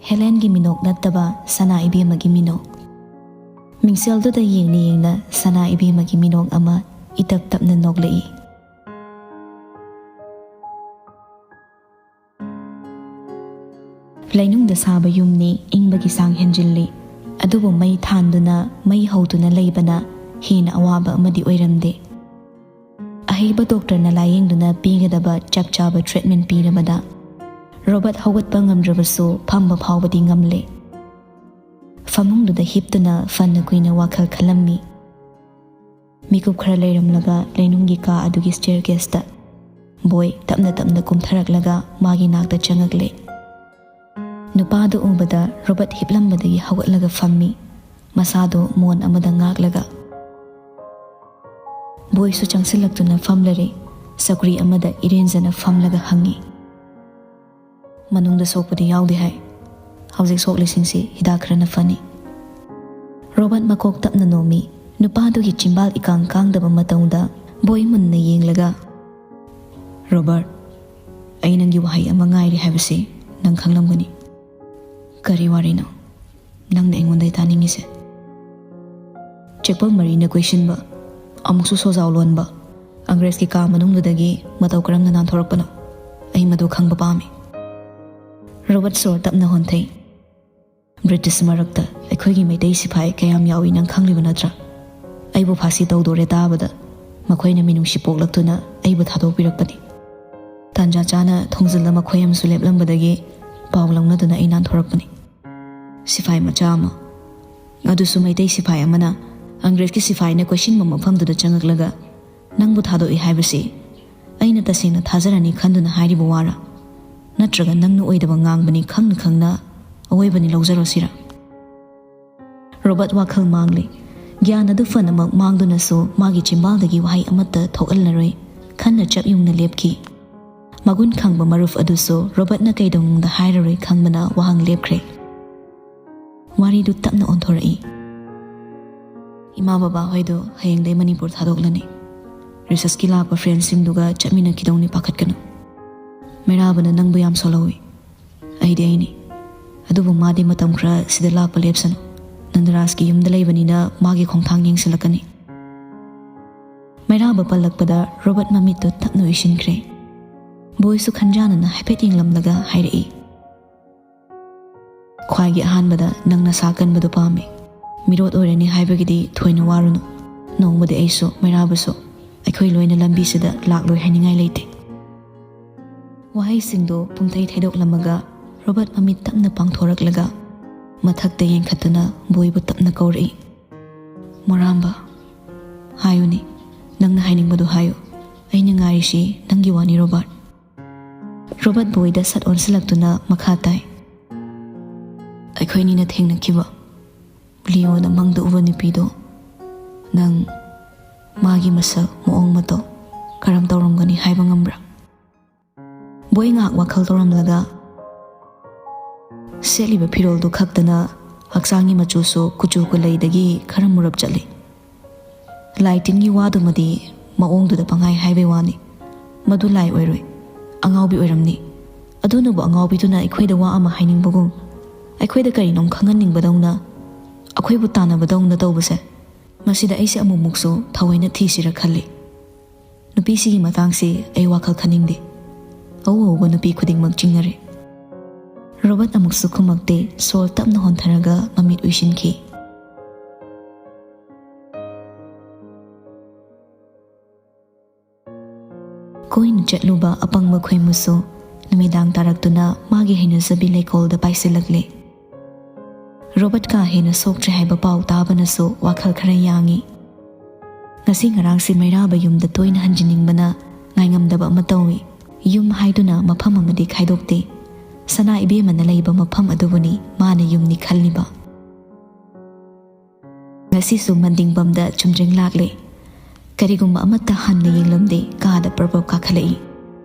ꯍꯦꯂꯦꯟꯒꯤ ꯃꯤꯅꯣꯛ ꯅꯠꯇꯕ ꯁꯅꯥ ꯏꯕꯦꯝꯃꯒꯤ ꯃꯤꯅꯣꯛ꯫ ꯃꯤꯡꯁꯦꯜꯗꯨꯗ ꯌꯦꯡꯅ ꯌꯦꯡꯅ ꯁꯅꯥ ꯏꯕꯦꯝꯃꯒꯤ ꯃꯤꯅꯣꯛ ꯑꯃ ꯏꯇꯞ ꯇꯞꯅ ꯅꯣꯛꯂꯛꯏ꯫ ꯂꯩꯅꯨꯡꯗ ꯁꯥꯕ ꯌꯨꯝꯅꯤ, ꯏꯪꯕꯒꯤ ꯆꯥꯡ ꯍꯦꯟꯖꯤꯜꯂꯤ꯫ ꯑꯗꯨꯕꯨ ꯃꯩ ꯊꯥꯟꯗꯨꯅ, ꯃꯩ ꯍꯧꯗꯨꯅ ꯂꯩꯕꯅ ꯍꯦꯟꯅ ꯑꯋꯥꯕ ꯑꯃꯗꯤ ꯑꯣꯏꯔꯝꯗꯦ꯫ ꯑꯍꯩꯕ ꯗꯣꯛꯇꯔꯅ ꯂꯥꯌꯦꯡꯗꯨꯅ ꯄꯤꯒꯗꯕ ꯆꯞ ꯆꯥꯕ ꯇ꯭ꯔꯤꯠꯃꯦꯟ ꯄꯤꯔꯕꯗ ꯔꯣꯕꯔꯠ ꯍꯧꯒꯠꯄ ꯉꯝꯗ꯭ꯔꯕꯁꯨ ꯐꯝꯕ ꯐꯥꯎꯕꯗꯤ ꯉꯝꯂꯦ꯫ ꯐꯃꯨꯡꯗꯨꯗ ꯍꯤꯞꯇꯨꯅ ꯐꯅ ꯀꯨꯏꯅ ꯋꯥꯈꯜ ꯈꯜꯂꯝꯃꯤ꯫ ꯃꯤꯀꯨꯞ ꯈꯔ ꯂꯩꯔꯝꯂꯒ ꯂꯩꯅꯨꯡꯒꯤ ꯀꯥ ꯑꯗꯨꯒꯤ ꯁ꯭ꯇꯦꯌꯔ ꯀꯦꯁꯇ ꯕꯣꯏ ꯇꯞꯅ ꯇꯞꯅ ꯀꯨꯝꯊꯔꯛꯂꯒ ꯃꯥꯒꯤ ꯅꯥꯛꯇ ꯆꯪꯉꯛꯂꯦ꯫ ꯅꯨꯄꯥꯗꯨ ꯎꯕꯗ ꯔꯣꯕꯔꯠ ꯍꯤꯞꯂꯝꯕꯗꯒꯤ ꯍꯧꯒꯠꯂꯒ ꯐꯝꯃꯤ, ꯃꯁꯥꯗꯨ ꯃꯣꯟ ꯑꯃꯗ ꯉꯥꯛꯂꯒ꯫ ꯕꯣꯏꯁꯨ ꯆꯪꯁꯤꯜꯂꯛꯇꯨꯅ ꯐꯝꯂꯔꯦ꯫ ꯆꯧꯀ꯭ꯔꯤ ꯑꯃꯗ ꯏꯔꯦꯟꯖꯅ ꯐꯝꯂꯒ ꯍꯪꯉꯤ, "ꯃꯅꯨꯡꯗ ꯁꯣꯛꯄꯗꯤ ꯌꯥꯎꯗꯦ ꯍꯥꯏ꯫ ꯍꯧꯖꯤꯛ ꯁꯣꯛꯂꯤꯁꯤꯡꯁꯤ ꯍꯤꯗꯥꯛ ꯈꯔꯅ ꯐꯅꯤ꯫" ꯔꯣꯕꯔꯠ ꯃꯀꯣꯛ ꯇꯞꯅ ꯅꯣꯝꯃꯤ꯫ ꯅꯨꯄꯥꯗꯨꯒꯤ ꯆꯤꯝꯕꯥꯜ ꯏꯀꯥꯡ ꯀꯥꯡꯗꯕ ꯃꯇꯧꯗ ꯕꯣꯏ ꯃꯨꯟꯅ ꯌꯦꯡꯂꯒ, "ꯔꯣꯕꯔꯠ, ꯑꯩ ꯅꯪꯒꯤ ꯋꯥꯍꯩ ꯑꯃ ꯉꯥꯏꯔꯤ ꯍꯥꯏꯕꯁꯤ ꯅꯪ ꯈꯪꯂꯝꯒꯅꯤ꯫" "ꯀꯔꯤ ꯋꯥꯔꯤꯅꯣ ꯅꯪꯅ ꯑꯩꯉꯣꯟꯗ ꯇꯥꯅꯤꯡꯉꯤꯁꯦ?" ꯆꯦꯛꯄꯜ ꯃꯔꯤꯅ ꯀꯣꯏꯁꯤꯟꯕ, ꯑꯃꯨꯛꯁꯨ ꯁꯣꯖꯥꯎ ꯂꯣꯟꯕ ꯑꯪꯒ꯭ꯔꯦꯖꯀꯤ ꯀꯥ ꯃꯅꯨꯡꯗꯨꯗꯒꯤ ꯃꯇꯧ ꯀꯔꯝꯅ ꯅꯥꯟꯊꯣꯔꯛꯄꯅꯣ? ꯑꯩ ꯃꯗꯨ ꯈꯪꯕ ꯄꯥꯝꯃꯤ꯫ ꯔꯣꯕꯔꯠ ꯁꯣꯔ ꯇꯞꯅ ꯍꯣꯟꯊꯩ꯫ ꯕ꯭ꯔꯤꯇꯤꯁ ꯃꯔꯛꯇ ꯑꯩꯈꯣꯏꯒꯤ ꯃꯩꯇꯩ ꯁꯤꯐꯥꯏ ꯀꯌꯥꯝ ꯌꯥꯎꯏ ꯅꯪ ꯈꯪꯂꯤꯕ ꯅꯠꯇ꯭ꯔꯥ? ꯑꯩꯕꯨ ꯐꯥꯁꯤ ꯇꯧꯗꯣꯔꯦ ꯇꯥꯕꯗ ꯃꯈꯣꯏꯅ ꯃꯤꯅꯨꯡꯁꯤ ꯄꯣꯛꯂꯛꯇꯨꯅ ꯑꯩꯕꯨ ꯊꯥꯗꯣꯛꯄꯤꯔꯛꯄꯅꯤ꯫ ꯇꯥꯟꯖꯥ ꯆꯥꯅ ꯊꯣꯡꯖꯤꯜꯗ ꯃꯈꯣꯏ ꯑꯃꯁꯨ ꯂꯦꯞꯂꯝꯕꯗꯒꯤ ꯄꯥꯎ ꯂꯧꯅꯗꯨꯅ ꯑꯩ ꯅꯥꯟꯊꯣꯔꯛꯄꯅꯤ꯫ ꯁꯤꯐꯥꯏ ꯃꯆꯥ ꯑꯃ, ꯑꯗꯨꯁꯨ ꯃꯩꯇꯩ ꯁꯤꯐꯥꯏ ꯑꯃꯅ ꯑꯪꯒ꯭ꯔꯦꯖꯀꯤ ꯁꯤꯐꯥꯏꯅ ꯀꯣꯏꯁꯤꯟꯕ ꯃꯐꯝꯗꯨꯗ ꯆꯪꯂꯛꯂꯒ ꯅꯪꯕꯨ ꯊꯥꯗꯣꯛꯏ ꯍꯥꯏꯕꯁꯤ ꯑꯩꯅ ꯇꯁꯦꯡꯅ ꯊꯥꯖꯔꯅꯤ ꯈꯟꯗꯨꯅ ꯍꯥꯏꯔꯤꯕ ꯋꯥꯔꯥ? ꯅꯠꯇ꯭ꯔꯒ ꯅꯪꯅ ꯑꯣꯏꯗꯕ ꯉꯥꯡꯕꯅꯤ ꯈꯪꯅ ꯈꯪꯅ ꯑꯋꯣꯏꯕꯅꯤ ꯂꯧꯖꯔꯣ ꯁꯤꯔꯥ? ꯔꯣꯕꯔꯠ ꯋꯥꯈꯜ ꯃꯥꯡꯂꯤ꯫ ꯒ꯭ꯌꯥꯟ ꯑꯗꯨ ꯐꯅꯃꯛ ꯃꯥꯡꯗꯨꯅꯁꯨ ꯃꯥꯒꯤ ꯆꯤꯝꯕꯥꯜꯗꯒꯤ ꯋꯥꯍꯩ ꯑꯃꯠꯇ ꯊꯣꯛꯍꯜꯂꯔꯣꯏ꯫ ꯈꯟꯅ ꯆꯞ ꯌꯨꯡꯅ ꯂꯦꯞꯈꯤ꯫ ꯃꯒꯨꯟ ꯈꯪꯕ ꯃꯔꯨꯞ ꯑꯗꯨꯁꯨ ꯔꯣꯕꯔꯠꯅ ꯀꯩꯗꯧꯅꯨꯡꯗ ꯍꯥꯏꯔꯔꯣꯏ ꯈꯪꯕꯅ ꯋꯥꯍꯪ ꯂꯦꯞꯈ꯭ꯔꯦ꯫ ꯋꯥꯔꯤꯗꯨ ꯇꯞꯅ ꯑꯣꯟꯊꯣꯔꯛꯏ꯫ ꯏꯃꯥ ꯕꯕꯥ ꯍꯣꯏꯗꯣ ꯍꯌꯦꯡꯗꯩ ꯃꯅꯤꯄꯨꯔ ꯊꯥꯗꯣꯛꯂꯅꯤ꯫ ꯔꯤꯁꯔꯁꯀꯤ ꯂꯥꯛꯄ ꯐ꯭ꯔꯦꯟꯁꯤꯡꯗꯨꯒ ꯆꯠꯃꯤꯟꯅꯈꯤꯗꯧꯅꯤ, ꯄꯥꯈꯠꯀꯅꯨ꯫ ꯃꯩꯔꯥꯕꯅ ꯅꯪꯕꯨ ꯌꯥꯝ ꯁꯣꯜꯍꯧꯏ꯫ ꯑꯩꯗꯤ ꯑꯩꯅꯤ꯫ ꯑꯗꯨꯕꯨ ꯃꯥꯗꯤ ꯃꯇꯝ ꯈꯔ ꯁꯤꯗ ꯂꯥꯛꯄ ꯂꯦꯞꯁꯅꯨ꯫ ꯅꯟꯗꯔꯥꯖꯀꯤ ꯌꯨꯝꯗ ꯂꯩꯕꯅꯤꯅ ꯃꯥꯒꯤ ꯈꯣꯡꯊꯥꯡ ꯌꯦꯡꯁꯤꯜꯂꯛꯀꯅꯤ꯫ ꯃꯩꯔꯥꯕ ꯄꯜꯂꯛꯄꯗ ꯔꯣꯕꯔꯠ ꯃꯃꯤꯠꯇꯨ ꯇꯞꯅ ꯎꯏꯁꯤꯟꯈ꯭ꯔꯦ꯫ ꯕꯣꯏꯁꯨ ꯈꯟꯖꯥꯅꯅ ꯍꯥꯏꯐꯦꯠ ꯌꯦꯡꯂꯝꯂꯒ ꯍꯥꯏꯔꯛꯏ, "ꯈ꯭ꯋꯥꯏꯒꯤ ꯑꯍꯥꯟꯕꯗ ꯅꯪ ꯅꯁꯥ ꯀꯟꯕꯗꯨ ꯄꯥꯝꯃꯤ꯫ ꯃꯤꯔꯣꯠ ꯑꯣꯏꯔꯅꯤ ꯍꯥꯏꯕꯒꯤꯗꯤ ꯊꯣꯏꯅ ꯋꯥꯔꯨꯅꯨ꯫ ꯅꯣꯡꯃꯗꯤ ꯑꯩꯁꯨ, ꯃꯩꯔꯥꯕꯁꯨ ꯑꯩꯈꯣꯏ ꯂꯣꯏꯅ ꯂꯝꯕꯤꯁꯤꯗ ꯂꯥꯛꯂꯣꯏ ꯍꯥꯏꯅꯤꯡꯉꯥꯏ ꯂꯩꯇꯦ"꯫ ꯋꯥꯍꯩꯁꯤꯡꯗꯨ ꯄꯨꯡꯊꯩ ꯊꯩꯗꯣꯛꯂꯝꯃꯒ ꯔꯣꯕꯔꯠ ꯃꯃꯤꯠ ꯇꯞꯅ ꯄꯥꯡꯊꯣꯔꯛꯂꯒ ꯃꯊꯛꯇ ꯌꯦꯡꯈꯠꯇꯨꯅ ꯕꯣꯏꯕꯨ ꯇꯞꯅ ꯀꯧꯔꯛꯏ, "ꯃꯣꯔꯥꯝꯕ, ꯍꯥꯏꯌꯨꯅꯦ, ꯅꯪꯅ ꯍꯥꯏꯅꯤꯡꯕꯗꯨ ꯍꯥꯏꯌꯨ꯫ ꯑꯩꯅ ꯉꯥꯏꯔꯤꯁꯤ ꯅꯪꯒꯤ ꯋꯥꯅꯤ, ꯔꯣꯕꯥꯔꯠ"꯫ ꯔꯣꯕꯥꯔꯠ ꯕꯣꯏꯗ ꯁꯠ ꯑꯣꯟꯁꯤꯜꯂꯛꯇꯨꯅ ꯃꯈꯥ ꯇꯥꯏ, "ꯑꯩꯈꯣꯏꯅꯤꯅ ꯊꯦꯡꯅꯈꯤꯕ ꯂꯤꯑꯣꯅ ꯃꯪꯗ ꯎꯕ ꯅꯨꯄꯤꯗꯣ ꯅꯪ ꯃꯥꯒꯤ ꯃꯁꯛ, ꯃꯑꯣꯡ ꯃꯇꯧ ꯀꯔꯝ ꯇꯧꯔꯝꯒꯅꯤ ꯍꯥꯏꯕ ꯉꯝꯕ꯭ꯔꯥ?" ꯕꯣꯏ ꯉꯥꯏꯍꯥꯛ ꯋꯥꯈꯜ ꯇꯧꯔꯝꯂꯒ, ꯁꯦꯠꯂꯤꯕ ꯐꯤꯔꯣꯜꯗꯨ ꯈꯛꯇꯅ ꯍꯛꯆꯥꯡꯒꯤ ꯃꯆꯨꯁꯨ ꯀꯨꯆꯨ ꯀꯨꯂꯩꯗꯒꯤ ꯈꯔ ꯃꯨꯔꯞ ꯆꯠꯂꯤ꯫ ꯂꯥꯏ ꯇꯤꯟꯒꯤ ꯋꯥꯗꯨꯃꯗꯤ ꯃꯑꯣꯡꯗꯨꯗ ꯄꯪꯍꯥꯏ ꯍꯥꯏꯕꯩ ꯋꯥꯅꯤ꯫ ꯃꯗꯨ ꯂꯥꯏ ꯑꯣꯏꯔꯣꯏ, ꯑꯉꯥꯎꯕꯤ ꯑꯣꯏꯔꯝꯅꯤ꯫ ꯑꯗꯨꯅꯕꯨ ꯑꯉꯥꯎꯕꯤꯗꯨꯅ ꯑꯩꯈꯣꯏꯗ ꯋꯥ ꯑꯃ ꯍꯥꯏꯅꯤꯡꯕꯒꯨꯝ, ꯑꯩꯈꯣꯏꯗ ꯀꯔꯤꯅꯣꯝ ꯈꯪꯍꯟꯅꯤꯡꯕꯗꯧꯅ, ꯑꯩꯈꯣꯏꯕꯨ ꯇꯥꯟꯅꯕꯗꯧꯅ ꯇꯧꯕꯁꯦ ꯃꯁꯤꯗ ꯑꯩꯁꯦ ꯑꯃꯨꯛꯃꯨꯛꯁꯨ ꯊꯑꯣꯏꯅ ꯊꯤꯁꯤꯔ ꯈꯜꯂꯤ꯫ ꯅꯨꯄꯤꯁꯤꯒꯤ ꯃꯇꯥꯡꯁꯤ ꯑꯩ ꯋꯥꯈꯜ ꯈꯟꯅꯤꯡꯗꯦ꯫ ꯑꯎ ꯑꯎꯕ ꯅꯨꯄꯤ ꯈꯨꯗꯤꯡꯃꯛ ꯆꯤꯡꯅꯔꯦ꯫ ꯔꯣꯕꯔꯠ ꯑꯃꯨꯛꯁꯨ ꯈꯨꯝꯃꯛꯇꯦ, ꯁꯣꯔ ꯇꯞꯅ ꯍꯣꯟꯊꯔꯒ ꯃꯃꯤꯠ ꯎꯏꯁꯤꯟꯈꯤ꯫ ꯀꯣꯏꯅ ꯆꯠꯂꯨꯕ ꯑꯄꯪꯕ ꯈꯣꯏꯃꯨꯁꯨ ꯅꯨꯃꯤꯗꯥꯡ ꯇꯥꯔꯛꯇꯨꯅ ꯃꯥꯒꯤ ꯍꯩꯅꯖꯕꯤ ꯂꯩꯀꯣꯜꯗ ꯄꯥꯏꯁꯤꯜꯂꯛꯂꯦ꯫ ꯔꯣꯕꯔꯠ ꯀꯥ ꯍꯦꯟꯅ ꯁꯣꯛꯇ꯭ꯔꯦ ꯍꯥꯏꯕ ꯄꯥꯎ ꯇꯥꯕꯅꯁꯨ ꯋꯥꯈꯜ ꯈꯔ ꯌꯥꯡꯉꯤ꯫ ꯉꯁꯤ ꯉꯔꯥꯡꯁꯤ ꯃꯩꯔꯥꯕ ꯌꯨꯝꯗ ꯇꯣꯏꯅ ꯍꯟꯖꯤꯟꯅꯤꯡꯕꯅ ꯉꯥꯏꯉꯝꯗꯕ ꯑꯃ ꯇꯧꯏ꯫ ꯌꯨꯝ ꯍꯥꯏꯗꯨꯅ ꯃꯐꯝ ꯑꯃꯗꯤ ꯈꯥꯏꯗꯣꯛꯇꯦ꯫ ꯁꯅꯥ ꯏꯕꯦꯝꯃꯅ ꯂꯩꯕ ꯃꯐꯝ ꯑꯗꯨꯕꯨꯅꯤ ꯃꯥꯅ ꯌꯨꯝꯅꯤ ꯈꯜꯂꯤꯕ꯫ ꯉꯁꯤꯁꯨ ꯃꯟꯗꯤꯡꯕꯝꯗ ꯆꯨꯝꯗ꯭ꯔꯤꯡ ꯂꯥꯛꯂꯦ꯫ ꯀꯔꯤꯒꯨꯝꯕ ꯑꯃꯠꯇ ꯍꯟꯅ ꯌꯦꯡꯂꯝꯗꯦ, ꯀꯥꯗ ꯄ꯭ꯔꯞ ꯄ꯭ꯔꯞ ꯀꯥꯈꯠꯂꯛꯏ꯫